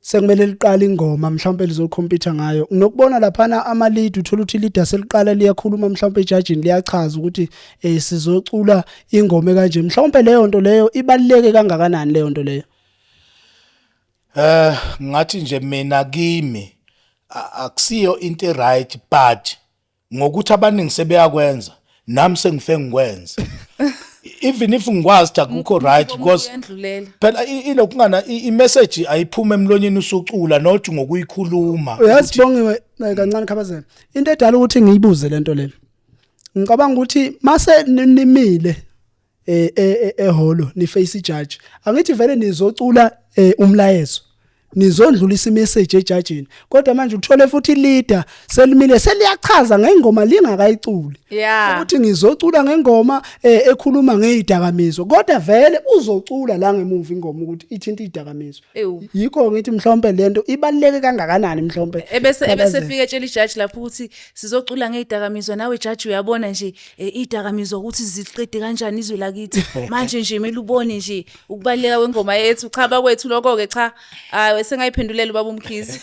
sekumele liqale ingoma mhlawumbe lizocompete ngayo. Nokubona laphana ama lead, uthola ukuthi leader seliqala liyakhuluma mhlawumbe ejudgini, liyachaza ukuthi sizocula ingoma kanje. Mhlawumbe leyo nto leyo ibaluleke kangakanani leyo nto leyo? Ngathi nje mina kimi akusiyo into right, but ngokuthi abaningi sebeyakwenza, nami sengife ngikwenza, even if ngikwazi ukuthi akukho right, because Uyandlulela. phela ilokhu ngana i-message ayiphuma emlonyeni usucula, not ngokuyikhuluma. Uyazi Bongiwe, kancane Khabazela, into edala ukuthi ngiyibuze lento le, ngicabanga ukuthi mase nimile ehholo ni face judge, angithi vele nizocula umlayezo, nizondlulisa imessage ejudgini, kodwa manje uthole futhi leader selimile seliyachaza ngengoma lingakayiculi ukuthi ngizocula ngengoma ekhuluma ngezidakamizwa, kodwa vele uzocula la ngemuva ingoma ukuthi ithinta izidakamizwa. Ewu. Yikho ngithi mhlawumbe lento ibaluleke kangakanani mhlawumbe. Ebese Khabazela. fika etshela ijaji lapho ukuthi sizocula ngezidakamizwa, nawe jaji uyabona nje izidakamizwa ukuthi ziqede kanjani izwe lakithi, manje nje kumele ubone nje ukubaluleka kwengoma yethu. Cha bakwethu, lokho ke cha. Ah, Ya, sengayiphendulela ubaba uMkhize.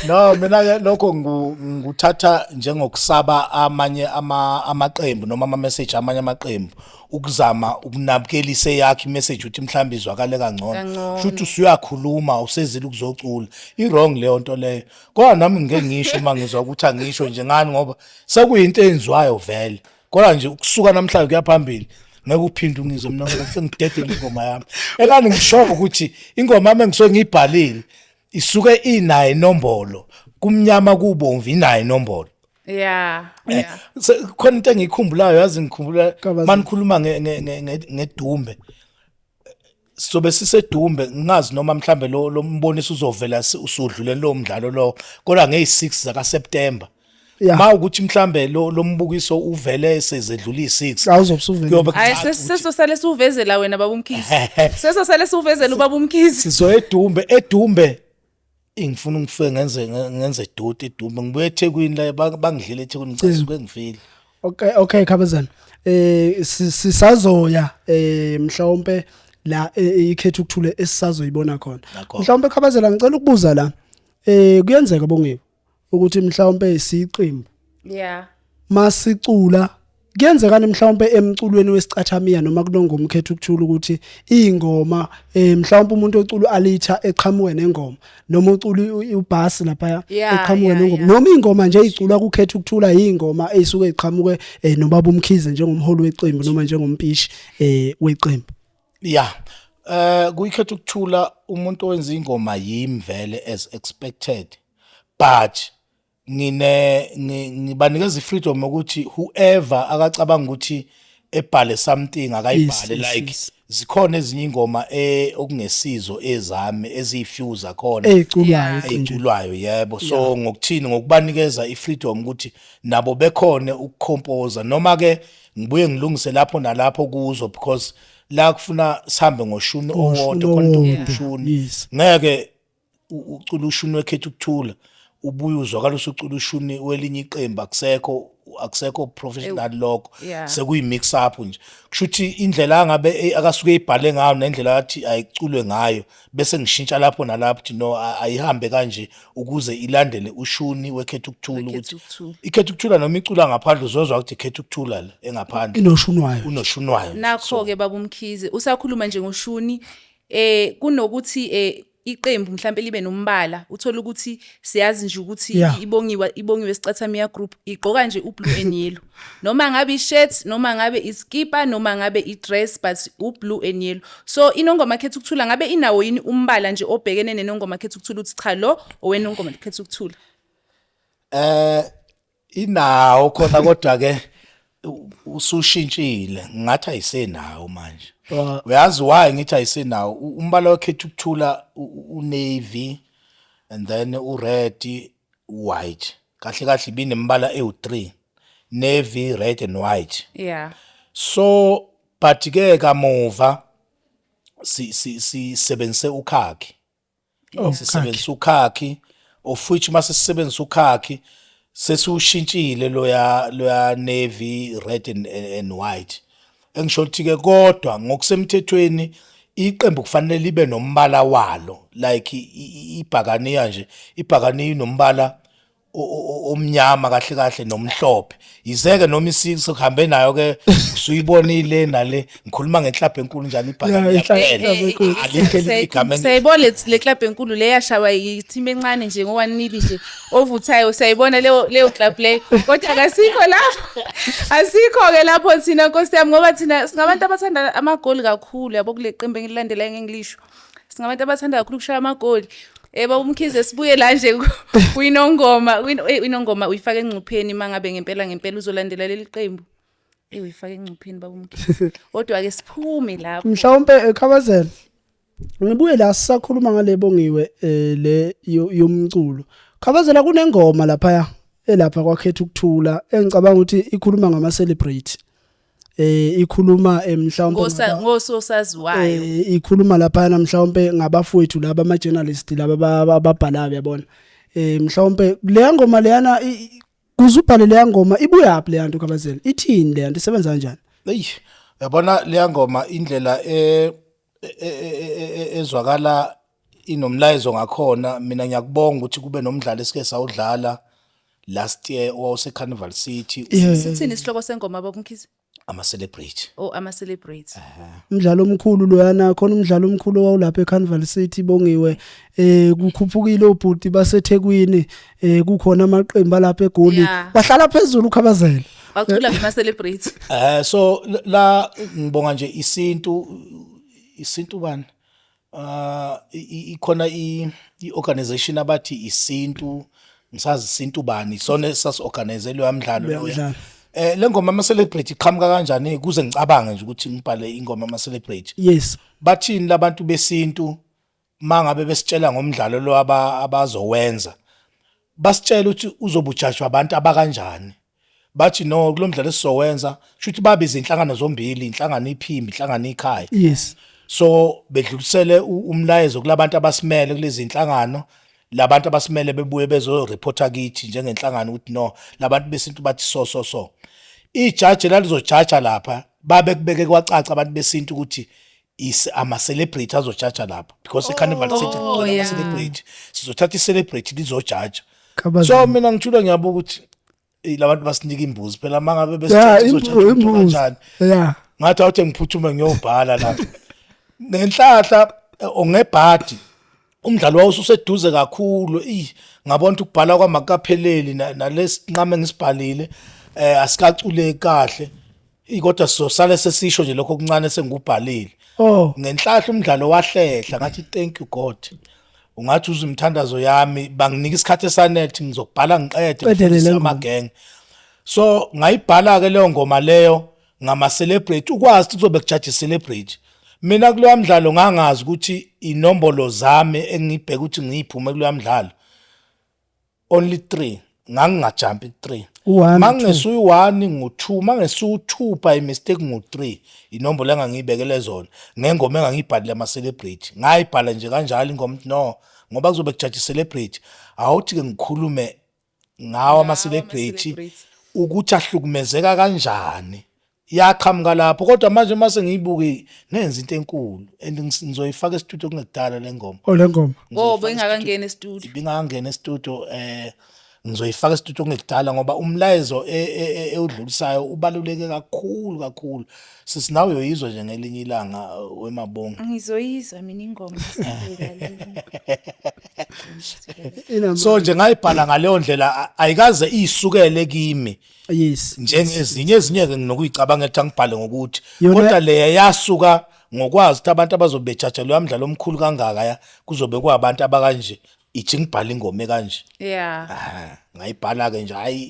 No, mina ke lokho nguthatha njengokusaba amanye amaqembu noma ama message amanye amaqembu, ukuzama ukunabukelisa eyakhe imessage ukuthi mhlawumbe izwakale kangcono. Kangcono. Shuthi usuyakhuluma usezile ukuzocula, i wrong leyo nto leyo. Kodwa nami ngike ngisho uma ngizwa ukuthi angisho nje ngani, ngoba sekuyinto eyenziwayo vele. Kodwa nje ukusuka namhlanje kuya phambili ngeke uphinde ungizwe mina, ngoba sengidedele ingoma yami ekani. Ngisho ukuthi ingoma yami engisuke ngiyibhalile isuke inayo inombolo, kumnyama kubomvu inayo inombolo. Khona into engiyikhumbulayo, yazi, ngikhumbula Kabazi. manikhuluma ngedumbe, sobe sisedumbe, ngingazi noma mhlambe lo mboniso uzovela usudlule lo mdlalo lo, kodwa ngeyi6 zaka September, ma ukuthi mhlambe lo mbukiso uvele sezedlula i6, Awuzobe usuvele. kuyobe Hayi, kucaca ukuthi sesosale siwuvezela wena, baba uMkhize. Sesosale siwuvezela ubaba uMkhize. Sizoya edumbe, edumbe ingifuna ngifike ngenze duty edumbe, ngibuye eThekwini la, bangidlile eThekwini, ngicela suke ngifile. Okay, Khabazana. Sisazoya mhlawumbe la ikhetha ukuthule esisazoyibona khona. Nakhona. Mhlawumbe, Khabazela, ngicela ukubuza la. Kuyenzeka, bongiwe, ukuthi mhlawumbe siqembu masicula, kuyenzekani mhlawumbe emculweni wesicathamiya noma kunongoma ukhetha ukuthula ukuthi ingoma, mhlawumbe umuntu ocula alitha eqhamuke nengoma, noma ucula ubhasi lapha eqhamuke nengoma, noma ingoma nje iculwa kukhetha ukuthula ingoma eyisuke iqhamuke nobaba uMkhize njengomholi weqembu noma njengompishi weqembu? Ya, kuyikhetha ukuthula umuntu owenza ingoma yimi vele, as expected, but ngibanikeza ifreedom ukuthi whoever akacabanga ukuthi ebhale something akayibhale. Like zikhona ezinye ingoma okungesizo ezami, eziyifew zakhona eziculwayo eqenjini. Ey'culwayo, yebo. So ngokuthini, ngokubanikeza i-freedom ukuthi nabo bekhone ukucomposa, noma ke ngibuye ngilungise lapho nalapho kuzo, because la kufuna sihambe ngoshuni Ngoshuni owodwa khona into, owodwa, ushuni ngeke ucula ushuni wekhetha ukuthula, ubuye uzwakala usucula ushuni welinye iqembu. Akusekho professional lokho, sekuyi mix up nje. Kusho ukuthi indlela angabe akasuke eyibhale ngayo nendlela athi ayiculwe ngayo, bese ngishintsha lapho nalapho ukuthi no, ayihambe kanje ukuze ilandele ushuni wekhetha ukuthula, Wekhetha ukuthi Ukuthula. Ikhetha ukuthula noma icula ngaphandle uzozwa ukuthi ikhetha ukuthula le engaphandle inoshuni wayo. Unoshuni wayo. Nakho ke, baba uMkhize, usakhuluma nje ngoshuni, kunokuthi iqembu mhlambe libe nombala, uthola ukuthi siyazi nje ukuthi ibongiwe Sicathamiya Group igqoka nje ublue and yellow, noma ngabe ishirt, noma ngabe iskipa, noma ngabe idress, but ublue and yellow. So inongoma khetha ukuthula ngabe inawo yini umbala nje obhekene nenongoma khetha ukuthula, uthi cha, lo owenongoma khetha ukuthula? Inawo khona, kodwa ke usushintshile, ngathi ayisenawo manje. Uyazi why ngithi ayisenawo? Umbala wekhetha ukuthula unavy and then ured, white. Kahle kahle ibinembala ewu3, navy, red and white. So but ke kamuva si sisebenzise ukhakhi. Sisebenzisa ukhakhi, of which mase sisebenzisa ukhakhi sesiwushintshile loya navy, red and white. Engisho ukuthi ke kodwa ngokusemthethweni iqembu kufanele libe nombala walo, like ibhakaniya nje, ibhakaniya inombala omnyama kahle kahle nomhlophe, yizeke noma isikuhambe nayo ke usuyibonile nale. Ngikhuluma ngenhlapho enkulu njani, ibhakaniya kuphela. Inhlapho enkulu. Alikho elinye igama. Siyayibona le club enkulu le yashawa i-team encane nje ngo-1-0 nje ovuthayo. Siyayibona leyo club leyo, kodwa akasikho lapho, asikho-ke lapho thina, nkosi yami, ngoba thina singabantu abathanda amagoli kakhulu, yabo, kule qembu engililandelayo ngengilisho, singabantu abathanda kakhulu ukushaya amagoli. Baba uMkhize, sibuye la nje kwinongoma, inongoma uyifaka engcupheni uma ngabe ngempela ngempela uzolandela leli qembu. Uyifaka engcupheni, baba uMkhize, kodwa-ke siphume lapho. Mhlawumbe, Khabazela, ngibuye la sisakhuluma ngale bongiwe, le yomculo. Khabazela, kunengoma lapha elapha kwakhetha ukuthula engicabanga ukuthi ikhuluma ngama celebrate, ikhuluma mhlawumbe Ngososaziwayo. Ikhuluma lapha mhlawumbe ngabafowethu laba ama journalist laba ababhalayo, yabona. Mhlawumbe leya ngoma leyana, kuze ubhale leya ngoma, ibuyaphi leya nto, Khabazela? Ithini leya nto, isebenza kanjani? Eyi, uyabona leya ngoma, indlela ezwakala. Inomlayezo ngakhona. Mina ngiyakubonga ukuthi kube nomdlalo esike sawudlala last year owawuse Carnival City. Sithini isihloko sengoma, babuMkhize? Ama celebrate. Oh, ama celebrate. Umdlalo omkhulu loyana, khona umdlalo omkhulu owawulapha eCarnival City, bongiwe, kukhuphukile obhuti baseThekwini, kukhona amaqembu alapha eGoli. Bahlala phezulu uKhabazela. Bacula ama celebrate. So la ngibonga nje isintu bani, ikhona i-organization abathi isintu, ngisazi isintu bani, sona sasi-organize leyo mdlalo Leyo loya. mdlalo. Le ngoma ama celebrate iqhamuka kanjani kuze ngicabange nje ukuthi ngibhale ingoma ama celebrate? Bathini labantu besintu mangabe besitshela ngomdlalo lo abazowenza? Basitshela ukuthi uzobujajwa abantu abakanjani. Bathi no, kulo mdlalo esizowenza, shuthi babiza inhlangano zombili, inhlangano iphimbi, inhlangano ikhaya. So bedlulisele umlayezo kulabantu abasimele kulezi inhlangano, labantu abasimele bebuye bezoreporta kithi njengenhlangano ukuthi no, labantu besintu bathi so so so. Ijaji lalizojaja lapha babe kubeke kwacaca abantu besintu ukuthi is ama celebrity azojaja lapha, because iCarnival City kugcwele ama celebrity, sizothatha i-celebrity lizojaja. Khabazela. So mina ngithula ngiyabuka ukuthi labantu basinika imbuzi phela mangabe besithethe izojaja umuntu imbuzi. kanjani. Ngathi awuthe ngiphuthume ngiyobhala lapha. Ngenhlahla, ongebhadi umdlalo wawususeduze kakhulu, ngabona ukuthi ukubhala kwamakapheleli nalesinqame ngisibhalile asikaculeki kahle. Kodwa sizosale sesisho nje lokho okuncane sengikubhalile. Ngenhlahla umdlalo wahlehla, ngathi thank you God, ungathi uzwe imithandazo yami, banginika isikhathi esanele ngizokubhala ngiqede Qedele le ngifundise ngoma. amagenge. So ngayibhala ke leyo ngoma leyo ngama celebrate, ukwazi ukuthi kuzobe kujaja celebrate. Mina kuloya mdlalo ngangazi ukuthi inombolo zami engibheka ukuthi ngiyiphume kuloya mdlalo only 3, ngangingajumpi 3. U-one, Mangesuyi 1 ngu2, mangesu 2 by mistake ngu3, inombolo engangiyibekele zona ngengoma engangiyibhalile ama celebrate. Ngayibhala nje kanjalo ingoma ukuthi no, ngoba kuzobe kujaja celebrate, awuthi ke ngikhulume ngawo ama celebrity ama-celebrity. ukuthi ahlukumezeka kanjani. Yaqhamuka lapho, kodwa manje mase ngiyibuke ngenza into enkulu and ngizoyifaka e-studio kungekudala le ngoma. Oh, le ngoma. Oh, bengakangena e-studio. Ibingangena e-studio. Ngizoyifaka e-studio kungekudala ngoba umlayezo ewudlulisayo ubaluleke kakhulu kakhulu. Sisi, nawe uyoyizwa nje ngelinye ilanga, wemabonga. Ngizoyizwa mina ingoma. So nje ngayibhala ngaleyo ndlela, ayikaze isukele kimi njengezinye, ezinye ke nginokuyicabanga ethi angibhale ngokuthi, kodwa leya yasuka ngokwazi ukuthi abantu abazobe bejaja loya mdlalo omkhulu kangaka ya kuzobe kuwabantu abakanje, ithi ngibhala ingoma ekanje. Ah, ngayibhala ke nje, hayi,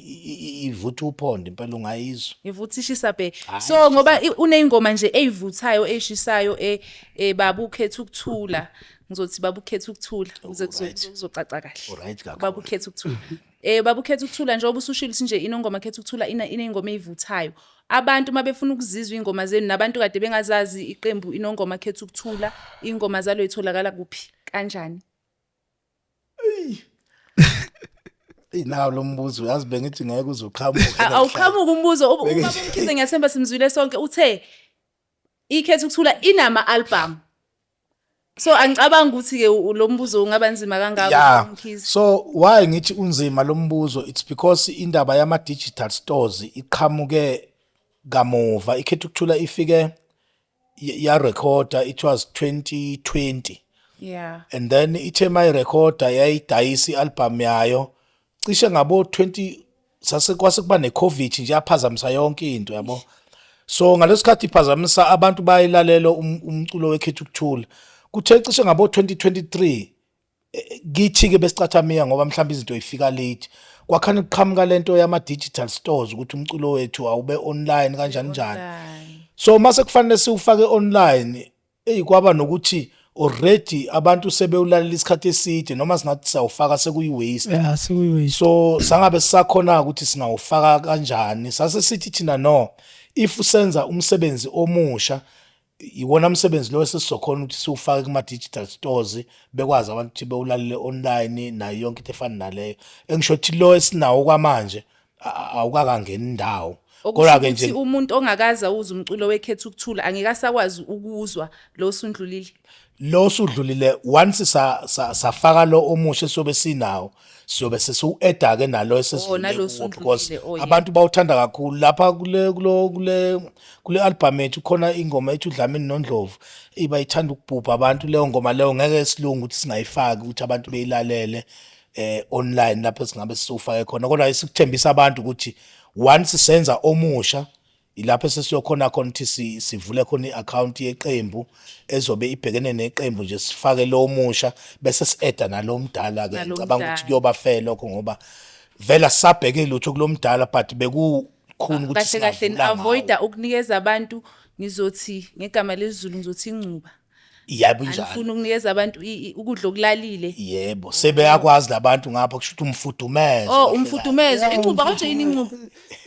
ivutha uphondo impela, ungayizwa. Ivutha ishisa bhe. So ngoba uneyingoma nje eyivuthayo eshisayo, baba ukhetha ukuthula. Ngizothi baba ukhetha ukuthula ukuze kuzocaca kahle. Alright kakhulu. Baba ukhetha ukuthula. Baba ukhetha ukuthula, njengoba usushilo ukuthi nje inongoma khetha ukuthula ina ineyingoma eyivuthayo. Abantu mabefuna ukuzizwa ingoma zenu, nabantu kade bengazazi iqembu inongoma khetha ukuthula, ingoma zalo itholakala kuphi kanjani? Nawo lo mbuzo, yazi bengithi ngeke uze uqhamuke. Awuqhamuka umbuzo. Ubaba uMkhize, ngiyathemba simzwile sonke, uthe ikhetha ukuthula inama album. So angicabanga ukuthi ke lo mbuzo ungaba nzima kangako, Mkhize. So why ngithi unzima lo mbuzo? It's because indaba yama digital stores iqhamuke kamuva. Ikhetha ukuthula ifike ya recorda, it was 2020. And then ithe mayirekhoda yayidayisa i-album yayo cishe ngabo 20, sase kwase kuba ne-COVID nje, yaphazamisa yonke into, yabo. So ngalesikhathi iphazamisa abantu bayilalela umculo wekhetha ukuthula, kuthe cishe ngabo 2023, kithi ke besicathamiya ngoba mhlawumbe izinto ifika late, kwakhona kuqhamuka lento yama digital stores ukuthi umculo wethu awube online kanjani njani. Online. So mase kufanele siwufake online, eyi, kwaba nokuthi already abantu sebewulalela isikhathi eside, noma singathi siyawufaka sekuyi-waste. Yeah, sekuyi-waste. So sangabe sisakhona ukuthi singawufaka kanjani. Sase sithi thina no, if senza umsebenzi omusha, iwona umsebenzi lo esesizokhona ukuthi siwufake kuma-digital stores, bekwazi abantu ukuthi bewulalele online nayo yonke into efana naleyo. Engisho ukuthi lo esinawo kwamanje awukakangeni indawo. Okusho Kodwa-ke ukuthi nje umuntu ongakaze awuzwe umculo wekhetha ukuthula angeke asakwazi ukuzwa lo osundlulile. Lo sudlulile, once safaka lo omusha sobe sinawo, siyobe sesiwu-adda ke nalo esesidlule nalo kuwo, because osudlulile, oh, yeah. abantu bawuthanda kakhulu lapha kule kulo kule kule album ethu. Khona ingoma ethi uDlamini noNdlovu, ibayithanda ukubhubha abantu leyo ngoma leyo. Ngeke silungu ukuthi singayifaki ukuthi abantu beyilalele online lapho singabe sisufake khona, kodwa isikuthembisa abantu ukuthi once senza omusha, ilapho sesiyokhona khona ukuthi sivule khona i-account yeqembu ezobe ibhekene neqembu nje, sifake lo musha bese si-adda nalo mdala ke. Nalo Ngicabanga mdala. ukuthi kuyoba fair lokho, ngoba vela sabheke lutho kulomdala, but bekukhona ukuthi Kahle kahle singavula ngawo. avoida ukunikeza abantu, ngizothi ngegama lesiZulu ngizothi ingcuba. Yebo, injalo. Anifuni ukunikeza abantu ukudla okulalile. Yebo, sebeyakwazi labantu ngapha, kusho ukuthi umfudumezo. Oh, umfudumezo, ingcuba konje, yini ingcuba?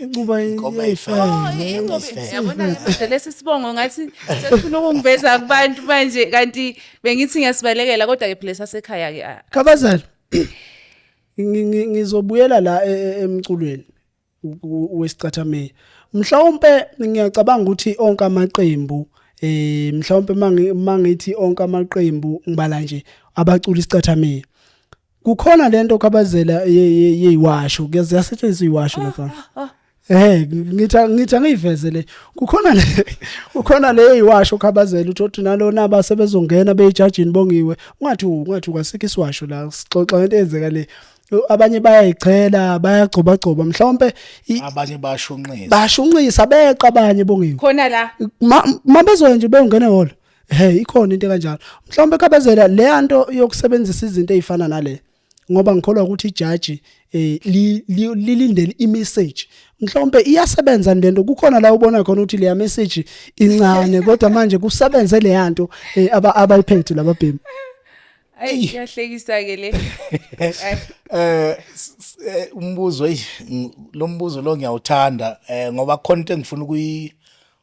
Incuba. Inkomo. Eyifele. Ingcuba, yabona manje lesi sibongo ngathi sesifuna ukungiveza kubantu manje, kanti bengithi ngiyasibalekela, kodwa ke phela sasekhaya ke ah. Khabazela, ngizobuyela la emculweni wesicathamiya. Mhlawumbe ngiyacabanga ukuthi onke amaqembu, mhlawumbe mangithi onke amaqembu, ngibala nje abacula isicathamiya, kukhona lento, Khabazela, yeyiwasho. Kuyasetshenziswa iwasho lapha. Ngithi angiyiveze le. Kukhona le eyiwasho, Khabazela, uthi nalona basebezongena beyijajini bongiwe. Ungathi kwasikho isiwasho la, sixoxa ngento eyenzeka le. Abanye bayayichela, bayagcoba gcoba mhlawumbe Abanye bashunqisa. Bashunqisa, beqa abanye, bongiwe. Khona la. Mabezoya nje beyongena ehholo. Hey, ikhona into kanjalo. Mhlawumbe, Khabazela, le nto yokusebenzisa izinto ezifana nale, ngoba ngikholwa ukuthi ijaji lilindele imessage, mhlawumbe iyasebenza lento. Kukhona la ubona khona ukuthi leya message incane, kodwa manje kusebenze le yanto abayiphethe lababhemi? Ayi, iyahlekisa ke le. Ayi. Umbuzo, hey, lo mbuzo lo ngiyawuthanda, ngoba khona into engifuna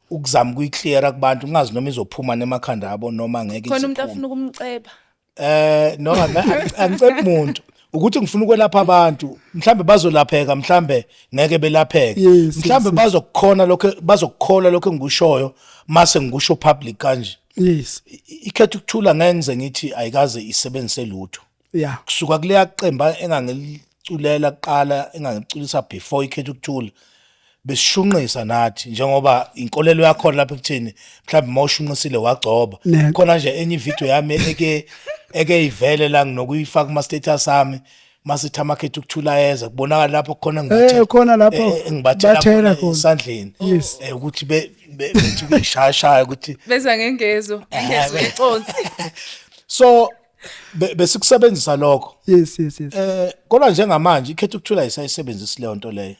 ukuzama ukuyicleara kubantu, ngingazi noma izophuma nemakhanda abo noma ngeke Khona umuntu iziphume. afuna ukumceba. Noma angicebi umuntu ukuthi ngifuna ukwelapha abantu, mhlambe bazolapheka, mhlambe ngeke belapheke, mhlambe bazokukhona lokho, bazokukholwa lokho engikushoyo mase ngikusho public kanje. Ikhetha ukuthula ngenze ngithi ayikaze isebenzise lutho kusuka kuleya qemba engangiliculela kuqala, engangiculisa before ikhetha ukuthula. Besishunqisa nathi, njengoba inkolelo yakhona lapha ekutheni mhlawumbe uma ushunqisile wagcoba. Khona nje enye ivideo yami eke ivele la, nginokuyifaka kuma status ami, masithi amakhetha ukuthula yeza, kubonakala lapho khona. Khona lapho Ngibathela bathela khona khona. esandleni. Ukuthi bethi kuyishayashaya ukuthi Beza ngengezo, ingezo yeconsi. So besikusebenzisa lokho. yes yes yes Kodwa njengamanje ikhetha ukuthula isayisebenzisi leyo nto leyo.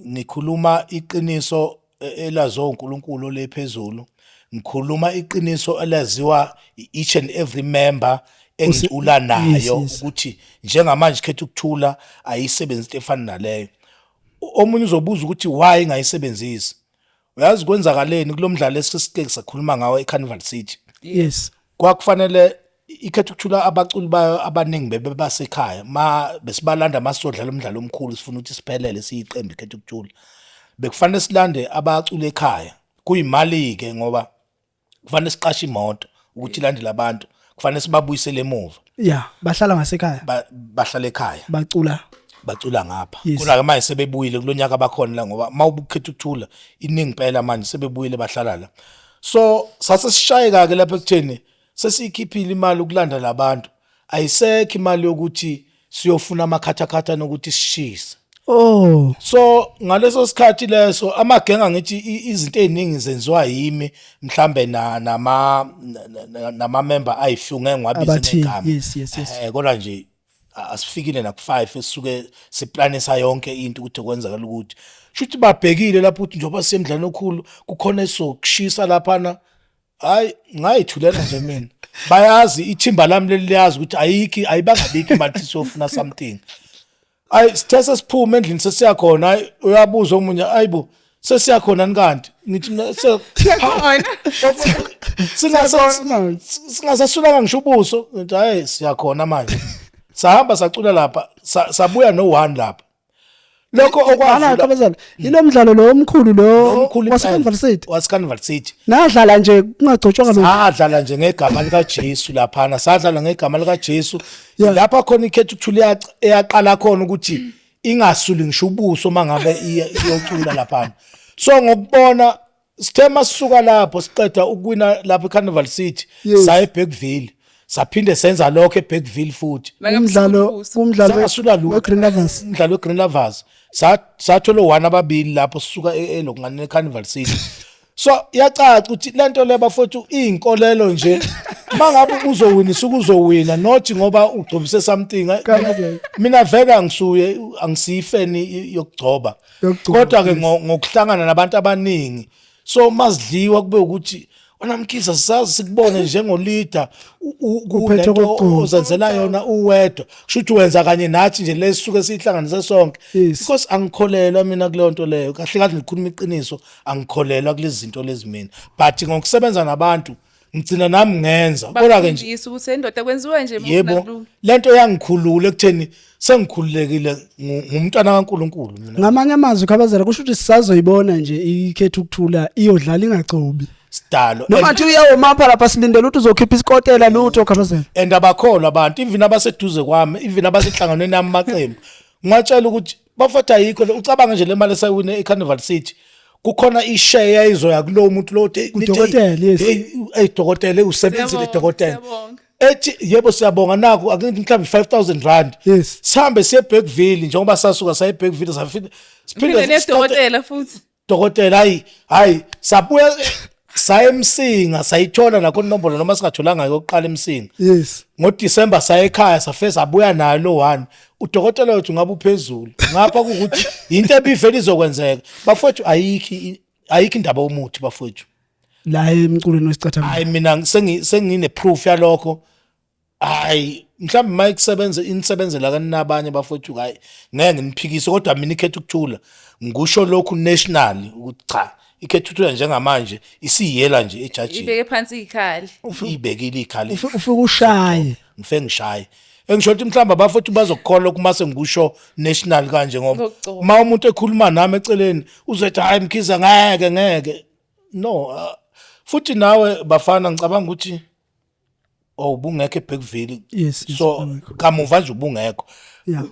Ngikhuluma iqiniso elaziwa uNkulunkulu le phezulu. Ngikhuluma iqiniso elaziwa each and every member engicula nayo ukuthi njengamanje ikhetha ukuthula ayisebenzisi into efana naleyo. Omunye uzobuza ukuthi why ingayisebenzisi. Uyazi kwenzakaleni kulomdlalo esisike sakhuluma ngawo eCarnival City? Kwakufanele ikhetha ukuthula abaculi bayo abaningi bebe basekhaya ma besibalanda masizodlala umdlalo omkhulu, sifuna ukuthi siphelele siyiqembu ikhetha ukuthula, bekufanele silande abaculi ekhaya. Kuyimali ke, ngoba kufanele siqashe imoto ukuthi ilandele abantu, kufanele sibabuyisele emuva. Yeah, bahlala ngasekhaya. Bahlala ekhaya. Bacula. Bacula ngapha. Kodwa ke manje sebebuyile kulonyaka, bakhona la, ngoba mawubukhetha ukuthula iningi impela manje sebebuyile, bahlala la. So sase sishayeka ke lapha ekutheni sesiyikhiphile imali ukulanda labantu, ayisekho imali yokuthi siyofuna amakhathakhatha nokuthi sishise. So ngaleso sikhathi leso amagenga, ngithi izinto eziningi zenziwa yimi, mhlambe na nama nama member ayi-few, ngeke ngiwabize Abathile, ngegama. yes. Kodwa nje asifikile na ku5 esisuke siplanisa yonke into ukuthi kwenzakala, ukuthi shuthi babhekile lapho ukuthi njengoba sisemdlalo okhulu kukhona esokushisa laphana. Hayi, ngayithulela nje mina. Bayazi ithimba lami leli, liyazi ukuthi ayikho, ayibangabikho imali siyofuna something. Ayi, sithe sesiphume endlini sesiyakhona, hayi, uyabuza omunye, "Ayibo, sesiyakhona nikanti?" Ngithi mina Khona. Singasasulanga ngisho ubuso, ngithi hayi, siyakhona manje. Sahamba sacula lapha, sabuya no one lapha. Lokho Ala okwadlula Khabazela, yilo mdlalo lo omkhulu lo omkhulu waseCarnival City. waseCarnival City. Nadlala nje kungagcotshwanga lo. Sadlala nje ngegama likaJesu laphana, sadlala ngegama likaJesu. Lapha khona ikhetha ukuthula eyaqala khona ukuthi ingasuli ngisho ubuso mangabe iyocula laphana. So ngokubona sithe masisuka lapho siqeda ukuwina lapho eCarnival City, saya eBergville, saphinde senza lokho eBergville futhi. Umdlalo kumdlalo Sangasula lutho. we-Green Lovers. Umdlalo weGreen Lovers sathola one ababili lapho sisuka elokungane eCarnival City. So iyacaca ukuthi lento le bafowethu iyinkolelo nje, mangabe uzowina isuke uzowina, not ngoba ugcobise something. Khabazela. Mina vele angisuye, angisiyifeni yokugcoba. Yokugcoba, Kodwa ke ngokuhlangana nabantu abaningi, so mazidliwa kube ukuthi wena Mkhize sisazi sikubone njengo-leader Uphethe kulento kokugcoba. ozenzela yona uwedwa, kusho ukuthi wenza kanye nathi nje lesisuke sihlanganise sonke. Because angikholelwa mina kuleyo nto leyo, kahle kahle ngikhuluma iqiniso, angikholelwa kulezi zinto lezi mina, but ngokusebenza nabantu ngigcina nami ngenza, kodwa ke nje Bakufundisa ukuthi endoda kwenziwa nje uma Yebo. ufuna kulunga. Lento yangikhulula ekutheni sengikhululekile, ngumntwana kaNkuluNkulu mina. Ngamanye amazwi Khabazela, kusho ukuthi sisazoyibona nje ikhetha ukuthula iyodlala ingagcobi. Sidalo. Noma nje uyawomapha lapha, silindele ukuthi uzokhipha isikotela, lutho Khabazela. And abakholwa abantu, even abaseduze kwami, even abasenhlanganweni yami amaqembu, ngiwatshela ukuthi bafowethu ayikho le. Ucabanga nje le mali esayiwine eCarnival City, kukhona ishare eyayizoya kulowo muntu lo uthi, Udokotela, yes. Hey, hey dokotela, usebenzile. Siyabonga, Dokotela siyabonga. ethi yebo siyabonga, naku ake ngithi mhlawumbe 5000 rand. Sihambe siye eBergville, njengoba sasuka saye eBergville, safika Siphinde nedokotela futhi. Dokotela, hayi hayi, sabuya saya eMsinga, sayithola nakho inombolo noma singatholanga yokuqala eMsinga. NgoDecember saya ekhaya, safe sabuya nayo lo one, udokotela wethu ngabe uphezulu ngapha kukuthi into ebivele izokwenzeka. Bafowethu, ayikho indaba yomuthi bafowethu. La emculweni wesicathamia. Hayi, mina sengine proof yalokho. Hayi, mhlawumbe uma ikusebenze inisebenzela kanabanye bafowethu, hayi ngeke nginiphikise, kodwa mina ikhetha ukuthula ngisho lokhu nationally ukuthi cha, ikhetha ukuthula njengamanje isiyela nje ejajini. Ibeke phansi ikhali. Ibekile ikhali. Ufike ushaye. Ngifike ngishaye, engisho ukuthi mhlawumbe abafowethu bazokukholwa kuma sengikusho national kanje, ngoba Ngokugcoba. uma umuntu ekhuluma nami eceleni uzothi hayi Mkhize, ngeke ngeke, no. Futhi nawe bafana, ngicabanga ukuthi oh ubungekho eBergville. Yes, So ubungekho. kamuva nje ubungekho.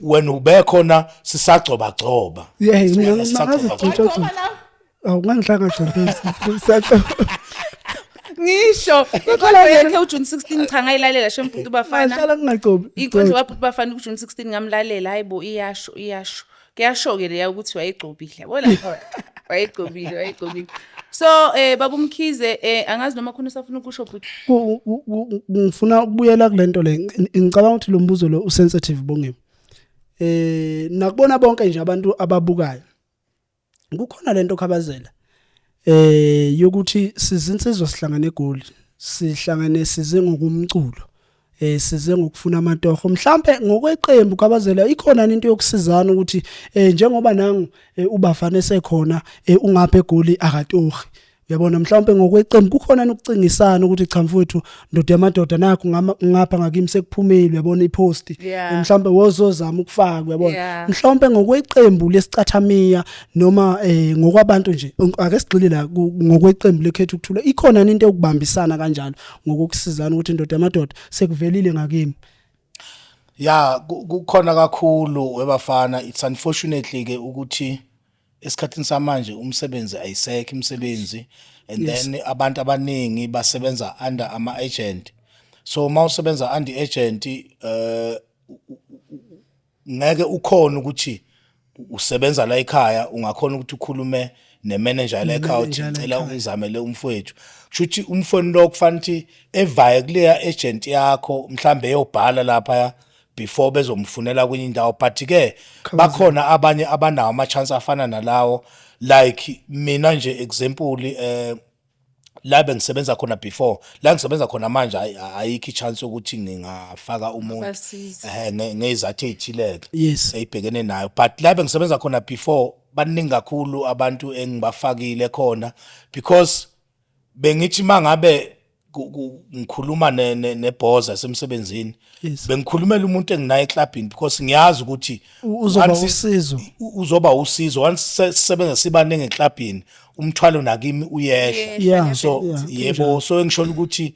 Wena ubekhona sisagcoba gcoba. Yeah, mina Sisagcoba ngazi gcoba. gcoba. Awu, ngangihlanga gcoba. Ngisho inkondlo yakhe uJune 16, cha ngayilalela shem bhuti bafana. Ngahlala ngingagcobi. Inkondlo kabhuti bafana uJune 16 ngamlalela, hayibo, iyasho iyasho. Kuyasho ke leya ukuthi wayegcobile. Yabo lapha wayegcobile, wayegcobile. So baba uMkhize, angazi noma khona usafuna ukusho bhuti. Ngifuna ukubuyela kulento le. Ngicabanga ukuthi lo mbuzo lo usensitive, Bongiwe. Nakubona bonke nje abantu ababukayo. Kukhona lento Khabazela yokuthi sizinsizwa sihlangane eGoli, sihlangane size ngokumculo, size ngokufuna amatoho. Mhlambe ngokweqembu Khabazela, ikhona into yokusizana ukuthi njengoba nangu ubafana esekhona, ungapha eGoli akatohi, uyabona, mhlawumbe ngokweqembu kukhona nokucingisana ukuthi cha mfowethu, ndoda yamadoda, nakho ngapha ngakimi sekuphumile, uyabona, ipost, mhlawumbe wozozama ukufaka, uyabona, mhlawumbe ngokweqembu lesicathamiya noma ngokwabantu nje, ake sigxile la ngokweqembu lekhethu ukuthula, ikhona into yokubambisana kanjalo ngokusizana ukuthi ndoda yamadoda sekuvelile ngakimi? Ya, kukhona kakhulu webafana. It's unfortunately ke ukuthi esikhathini samanje umsebenzi ayisekho imisebenzi, and then abantu abaningi basebenza under ama agent. So uma usebenza under agent, ngeke ukhona ukuthi usebenza la ekhaya ungakhona ukuthi ukhulume nemanager la ekhaya uthi Nemanager la ngicela ekhaya. ungizamele umfowethu. Kusho ukuthi umfowenu lo kufanele ukuthi evaye kuleya agent yakho, mhlambe eyobhala lapha before bezomfunela kwenye indawo. But ke bakhona abanye abanawo ama chance afana nalawo, like mina nje, example, la bengisebenza khona before, la ngisebenza khona manje ayikho i-chance yokuthi ngingafaka umuntu. Basize. Ngezathu ezithileke eyibhekene nayo, but la bengisebenza khona before baningi kakhulu abantu engibafakile khona, because bengithi mangabe Ngikhuluma nebhoza yasemsebenzini. Yes. Bengikhulumela umuntu enginaye eclubini because ngiyazi ukuthi Uzoba usizo. Uzoba usizo once sisebenza sibaningi eclubini, umthwalo nakimi uyehla. So yebo, so engisho ukuthi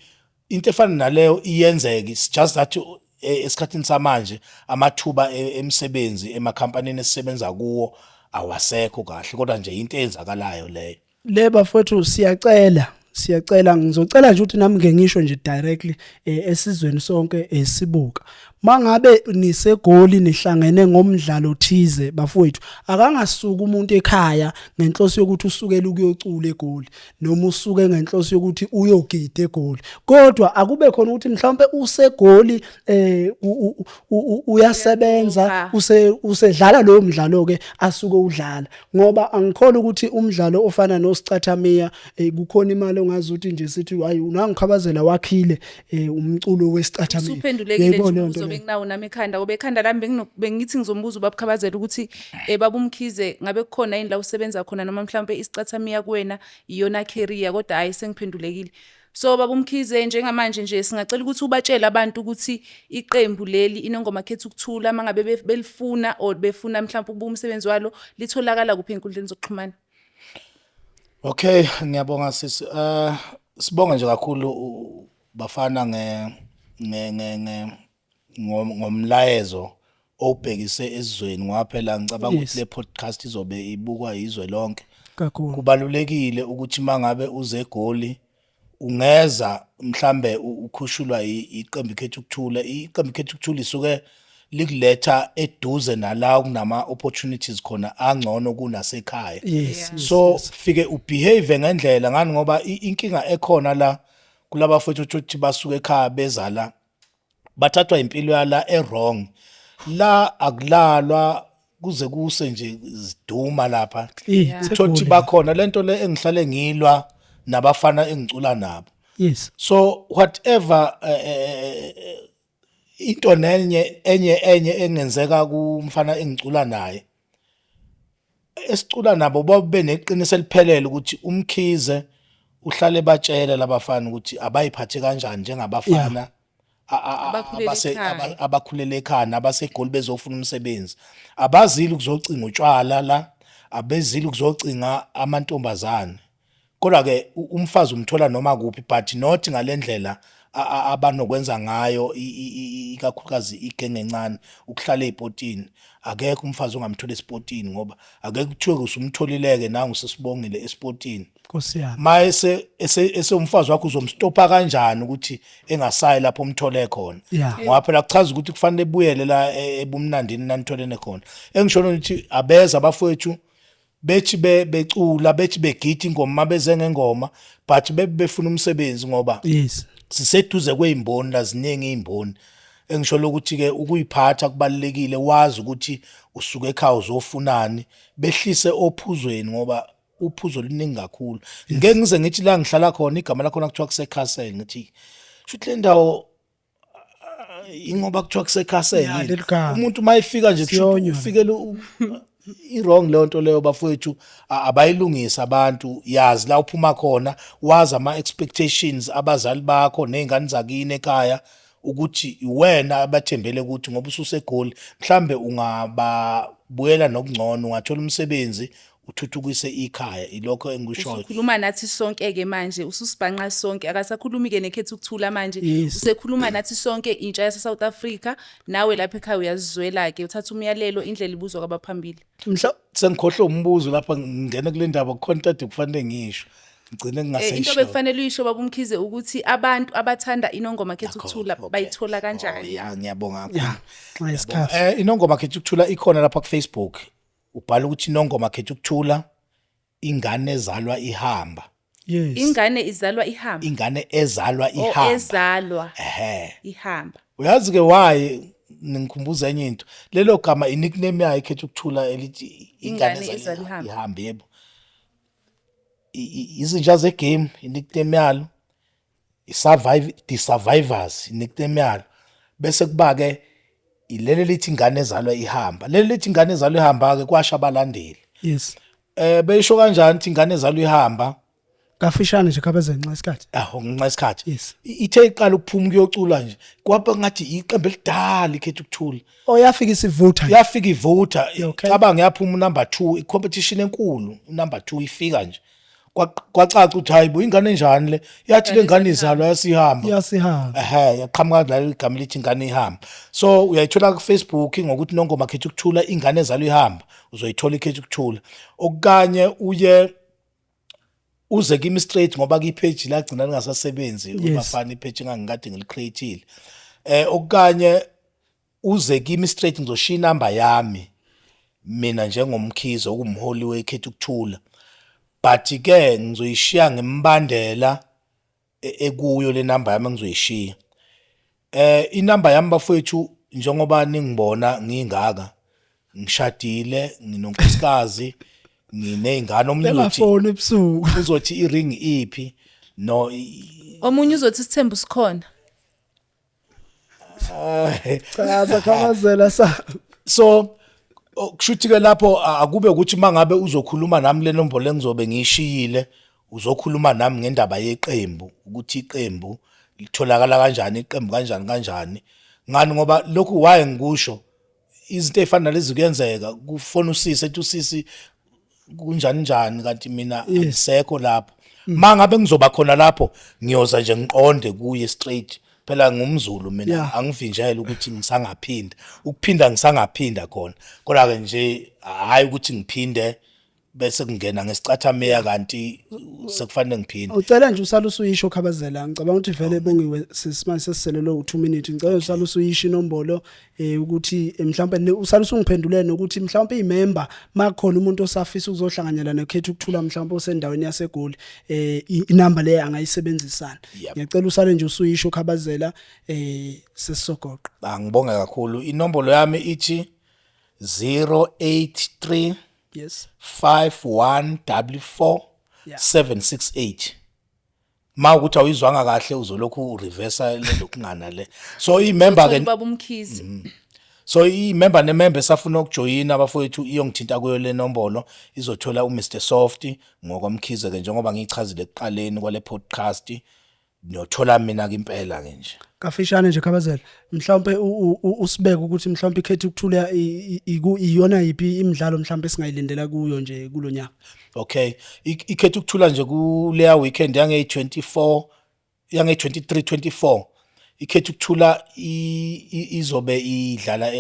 into efana naleyo iyenzeka, it's just that esikhathini samanje amathuba emisebenzi emakhampanini esisebenza kuwo awasekho kahle, kodwa nje into eyenzakalayo leyo. Le bafowethu, siyacela, siyacela, ngizocela nje ukuthi nami ngeke ngisho nje directly esizweni sonke esibuka, mangabe niseGoli nihlangene ngomdlalo thize, bafowethu, akangasuka umuntu ekhaya ngenhloso yokuthi usukele ukuyocula eGoli noma usuke ngenhloso yokuthi uyogida eGoli, kodwa akube khona ukuthi mhlawumbe useGoli uyasebenza, usedlala lowo mdlalo ke asuke udlala, ngoba angikholwa ukuthi umdlalo ofana nosicathamiya kukhona imali ongazi ukuthi nje sithi hayi, unangikhabazela wakhile umculo wesicathamiya. Usuphendulekile nje Uyayibona leyo nto umbuzo leyo? Benginawo nami ekhanda, ngoba ekhanda lami bengithi ngizombuza ubabukhabazela ukuthi baba uMkhize, ngabe kukhona yini la usebenza khona noma mhlawumbe isicathamiya kuwena iyona career, kodwa hhayi, sengiphendulekile. So baba uMkhize, njengamanje nje singacela ukuthi ubatshele abantu ukuthi iqembu leli Inongoma Khetha Ukuthula, uma ngabe belifuna or befuna mhlawumbe ukubuka umsebenzi walo, litholakala kuphi ey'nkundleni zokuxhumana? Okay, ngiyabonga sisi. Sibonge nje kakhulu bafana nge nge nge nge ngomlayezo owubhekise esizweni, ngoba phela ngicabanga ukuthi le podcast izobe ibukwa izwe lonke. Kakhulu. Kubalulekile ukuthi mangabe uze eGoli ungeza mhlambe ukhushulwa iqembu Khetha Ukuthula. Iqembu Khetha Ukuthula isuke likuletha eduze nala kunama opportunities khona angcono kunasekhaya. So fike ubehave ngendlela ngani, ngoba inkinga ekhona la kulabafowethu ukuthi basuke ekhaya bezala, bathathwa impilo yala e-wrong. La akulalwa kuze kuse nje, ziduma lapha. Uthola ukuthi bakhona lento le engihlale ngilwa nabafana engicula nabo. So whatever into nenye enye engenzeka kumfana engicula naye, esicula nabo babe neqiniso eliphelele ukuthi uMkhize uhlale batshela labafana ukuthi abayiphathe kanjani njengabafana Abakhulele ekhaya. Abakhulele ekhaya nabaseGoli bezofuna umsebenzi. Abazili ukuzocinga utshwala la, abezili ukuzocinga amantombazane, kodwa ke umfazi umthola noma kuphi, but not ngalendlela abanokwenza ngayo, ikakhulukazi igenge encane ukuhlala ezipotini. Akekho umfazi ongamthola esipotini, ngoba akekho kuthiwe usumtholileke nangu sesibongile esipotini. Nkosi yami. Mayese esewumfazi wakho, uzomstopa kanjani ukuthi engasayi lapho umthole khona? Ngoba phela kuchaza ukuthi kufanele ebuyele la ebumnandini nanitholene khona. Engisho ukuthi abeza abafowethu bethi becula, bethi begida ingoma, mabeze ngengoma, but bebe befuna umsebenzi ngoba siseduze kwezimboni la, ziningi izimboni. Engisho lokuthi ke ukuyiphatha kubalekile, wazi ukuthi usuke ekhaya uzofunani, behlise ophuzweni ngoba uphuzo luningi kakhulu. Ngeke ngize ngithi la ngihlala khona, igama lakhona kuthiwa kuseCastle, ngithi shuthi le ndawo ingoba kuthiwa kuseCastle. Ya, leli gama. Umuntu mayefika nje kusho Siyonywa. ufikele i-wrong leyo nto leyo bafowethu, abayilungise abantu. Yazi la uphuma khona, wazi ama-expectations abazali bakho ney'ngane zakini ekhaya ukuthi wena abathembele ukuthi ngoba ususeGoli mhlambe ungababuyela nokungcono, ungathola umsebenzi uthuthukise ikhaya. Ilokho engikushoyo. Usukhuluma nathi sonke-ke manje, ususibhanqa sonke, akasakhulumi-ke nekhetha ukuthula manje. Usekhuluma nathi sonke, intsha yase-South Africa. Nawe lapha ekhaya uyazizwela-ke, uthatha umyalelo, indlela ibuzwa kwabaphambili. Mhla Sengikhohlwe umbuzo lapha, ngingena kule ndaba kukhona into ade kufanele ngisho, ngigcine Into ngingaseyisho. bekufanele uyisho, baba uMkhize, ukuthi abantu abathanda Inongoma Khetha Nakho, Ukuthula bayithola kanjani? Oh, ya, ngiyabonga kakhulu. Ya, nxa isikhathi. Inongoma Khetha Ukuthula ikhona lapha ku Facebook. Ubhala ukuthi Inongoma Khetha Ukuthula, ingane ezalwa ihamba. Ingane izalwa ihamba? Ingane ezalwa Oh, ihamba. Ezalwa Ehhe. ihamba. Uyazi ke why ningikhumbuza enye into? Lelo gama i nickname yayo Khetha Ukuthula elithi ingane Ingane ezalwa ezalwa ihamba. ihamba, yebo. Izinja zegame i nickname yalo. I-survive, the survivors i nickname yalo. Bese kuba ke ilele lithi ingane ezalwa ihamba. Leli lithi ingane ezalwa ihamba ke kwasha abalandeli. Beyisho kanjani ukuthi ingane ezalwa ihamba? Kafishane nje, Khabazela, nxa isikhathi. Aho, ngenxa isikhathi. Yes. Ithe iqala ukuphuma kuyocula nje, kwaba ngathi iqembu elidala iKhetha Ukuthula. Oh, yafika isivutha. Yafika ivutha. Okay. Cabanga, yaphuma unumber 2, i-competition enkulu, unumber 2 ifika nje. Kwacaca ukuthi hayi bo, ingane enjani le? Yathi le ngane izalwa yasihamba. Yasihamba. Ehe, yaqhamuka la igama lithi ingane ihamba. So uyayithola ku Facebook ngokuthi Nongoma Khetha Ukuthula, ingane ezalwa ihamba, uzoyithola iKhetha Ukuthula. Okanye uye uze kimi straight, ngoba ki-page lagcina lingasasebenzi. Ubafana, ipage engangikade ngilicreateile. Okanye uze kimi straight, ngizoshiya inamba yami mina njengoMkhize okumholi weKhetha Ukuthula, but ke ngizoyishiya ngembandela ekuyo le namba yami engizoyishiya. Inamba yami, bafowethu, njengoba ningibona ngingaka, ngishadile, nginonkosikazi, nginezingane. Omunye uzothi Bengafoni ebusuku. Uzothi iring iphi? No, Omunye uzothi isithembu sikhona. Chaza, Khabazela sa. So kushuthi ke lapho akube ukuthi mangabe uzokhuluma nami, le nombolo engizobe ngiyishiyile, uzokhuluma nami ngendaba yeqembu, ukuthi iqembu litholakala kanjani, iqembu kanjani kanjani, ngani, ngoba lokhu waye ngikusho, izinto ezifana nalezi kuyenzeka kufona usisi, ethi usisi kunjani njani, kanti mina angisekho lapho. Mangabe ngizoba khona lapho, ngiyoza nje ngiqonde kuye straight. Phela ngumZulu mina. Angivinjele ukuthi ngisangaphinda ukuphinda, ngisangaphinda khona, kodwa ke nje hayi ukuthi ngiphinde bese kungena ngesicathamiya, kanti sekufanele ngiphinde. Ucela nje usala usuyisho, Khabazela. Ngicabanga ukuthi vele bongiwe, sesimanje sesiselelwe u2 minutes. Ngicela usala usuyisho inombolo, ukuthi mhlawumbe usala usungiphendulele nokuthi mhlawumbe imember, makhona umuntu osafisa ukuzohlanganyela neKhetha Ukuthula, mhlawumbe osendaweni yaseGoli, inamba le angayisebenzisana. Ngiyacela usale nje usuyisho, Khabazela, sesisogoqa. Angibonge kakhulu. Inombolo yami ithi 083 5144 768. Ma ukuthi awuyizwanga kahle, uzolokhu ureversa lelokungana le. So i-member ke Baba uMkhize. So i-member nemember esafuna ukujoyina, abafowethu, iyongithinta kuyo le nombolo, izothola uMr Soft ngokwamkhize ke, njengoba ngiyichazile ekuqaleni kwale podcast, niyothola mina ke impela ke nje. Kafishane nje, Khabazela, mhlawumbe usibeke ukuthi mhlawumbe iKhetha Ukuthula iyona yiphi imidlalo mhlawumbe esingayilindela kuyo nje kulonyaka? Okay, iKhetha Ukuthula nje kuleya weekend yange 24, yange 23 24, iKhetha Ukuthula izobe idlala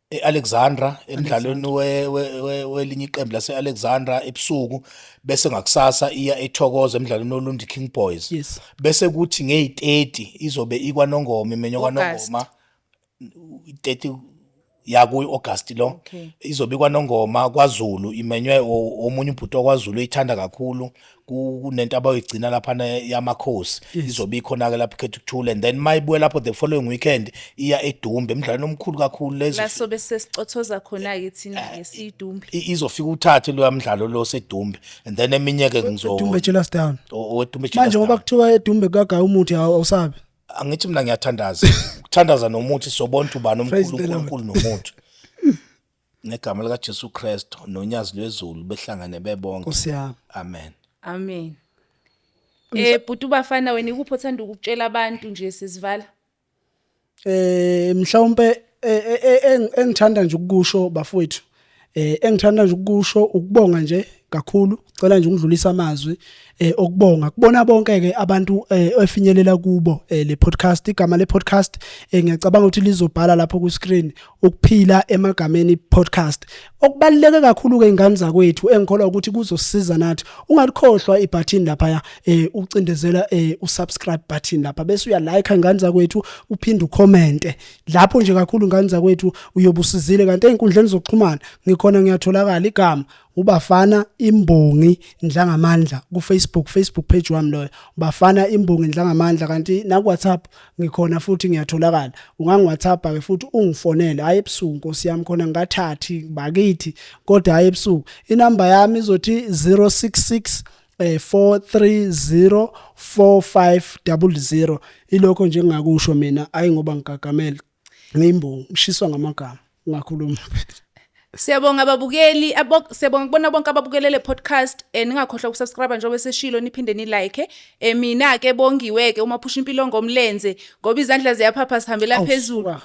e-Alexandra, emdlalweni welinye iqembu lase-Alexandra ebusuku, bese ngakusasa iya eThokoza emdlalweni woLundi King Boys. Bese kuthi ngeyi-30 izobe ikwaNongoma, imenyo kwaNongoma 30 yakuyi August lo. Izobe ikwaNongoma kwaZulu, imenywe omunye ubhuti wakwaZulu oyithanda kakhulu, kunento abayoyigcina lapha yamakhosi. Izobe ikhona ke lapho iKhetha Ukuthula, and then mayibuya lapho the following weekend iya eDumbe emdlalweni omkhulu kakhulu lezo. La sobe sesicothoza khona-ke thina ngesiyidumbe. Izofika uthathe loya mdlalo lo seDumbe, and then eminye ke ngizo Dumbe Jealous Down. OweDumbe. Manje ngoba kuthiwa eDumbe kagaya umuthi, awusabi? Angithi mina ngiyathandaza, ukuthandaza nomuthi, sobona ukuthi ubani Praise omkhulu, the Lord. uNkulunkulu nomuthi. Ngegama lika Jesu Kristu nonyazi lwezulu behlangane bebonke. Nkosi yami. Amen. Amen. Bhuti ubafana, wena ikuphi othanda ukutshela abantu nje sesivala? Mhlawumbe engithanda nje ukukusho, bafowethu, engithanda nje ukukusho ukubonga nje kakhulu. Cela nje ukudlulisa amazwi okubonga kubona bonke ke abantu efinyelela kubo le podcast. Igama le podcast, ngiyacabanga ukuthi lizobhala lapho ku screen, Ukuphila Emagameni Podcast. Okubaluleke kakhulu ke, ingane zakwethu, engikholwa ukuthi kuzosiza nathi, ungalikhohlwa ibutton lapha, ucindezela usubscribe button lapha, bese uya like, ingane zakwethu, uphinde ucomment lapho nje kakhulu, ingane zakwethu, uyobusizile. Kanti einkundleni zokuxhumana ngikhona, ngiyatholakala, igama uBafana Imbongi Ndlangamandla ku Facebook, Facebook page wami loyo, Bafana Imbongi Ndlangamandla. Kanti na ku WhatsApp ngikhona futhi, ngiyatholakala, ungangi WhatsApp ke futhi ungifonele, hayi ebusuku, nkosi yami, khona ngingathathi bakithi, kodwa hayi ebusuku. Inamba yami izothi 066 430 4500. Ilokho nje engingakusho mina, ayi ngoba ngigagamele, ngiyimbongi, ngishiswa ngamagama, ungakhuluma. Siyabonga ababukeli, siyabonga kubona bonke ababukele le podcast. Ningakhohlwa ukusubscribe njengoba seshilo, niphinde ni like. Mina ke Bongiwe ke uma phusha impilo ngomlenze, ngoba izandla ziyaphapha, sihambela phezulu. Suka.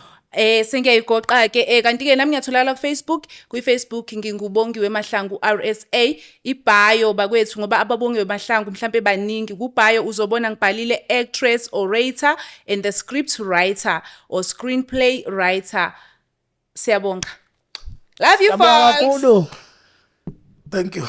Sengiyayigoqa ke, kanti ke nami ngiyatholakala ku Facebook, ku Facebook nginguBongiwe Mahlangu RSA. Ibio bakwethu, ngoba abaBongiwe Mahlangu mhlambe baningi, ku bio uzobona ngibhalile actress, orator and the script writer or screenplay writer. Siyabonga. Love you Siyabonga folks. kakhulu. Thank you.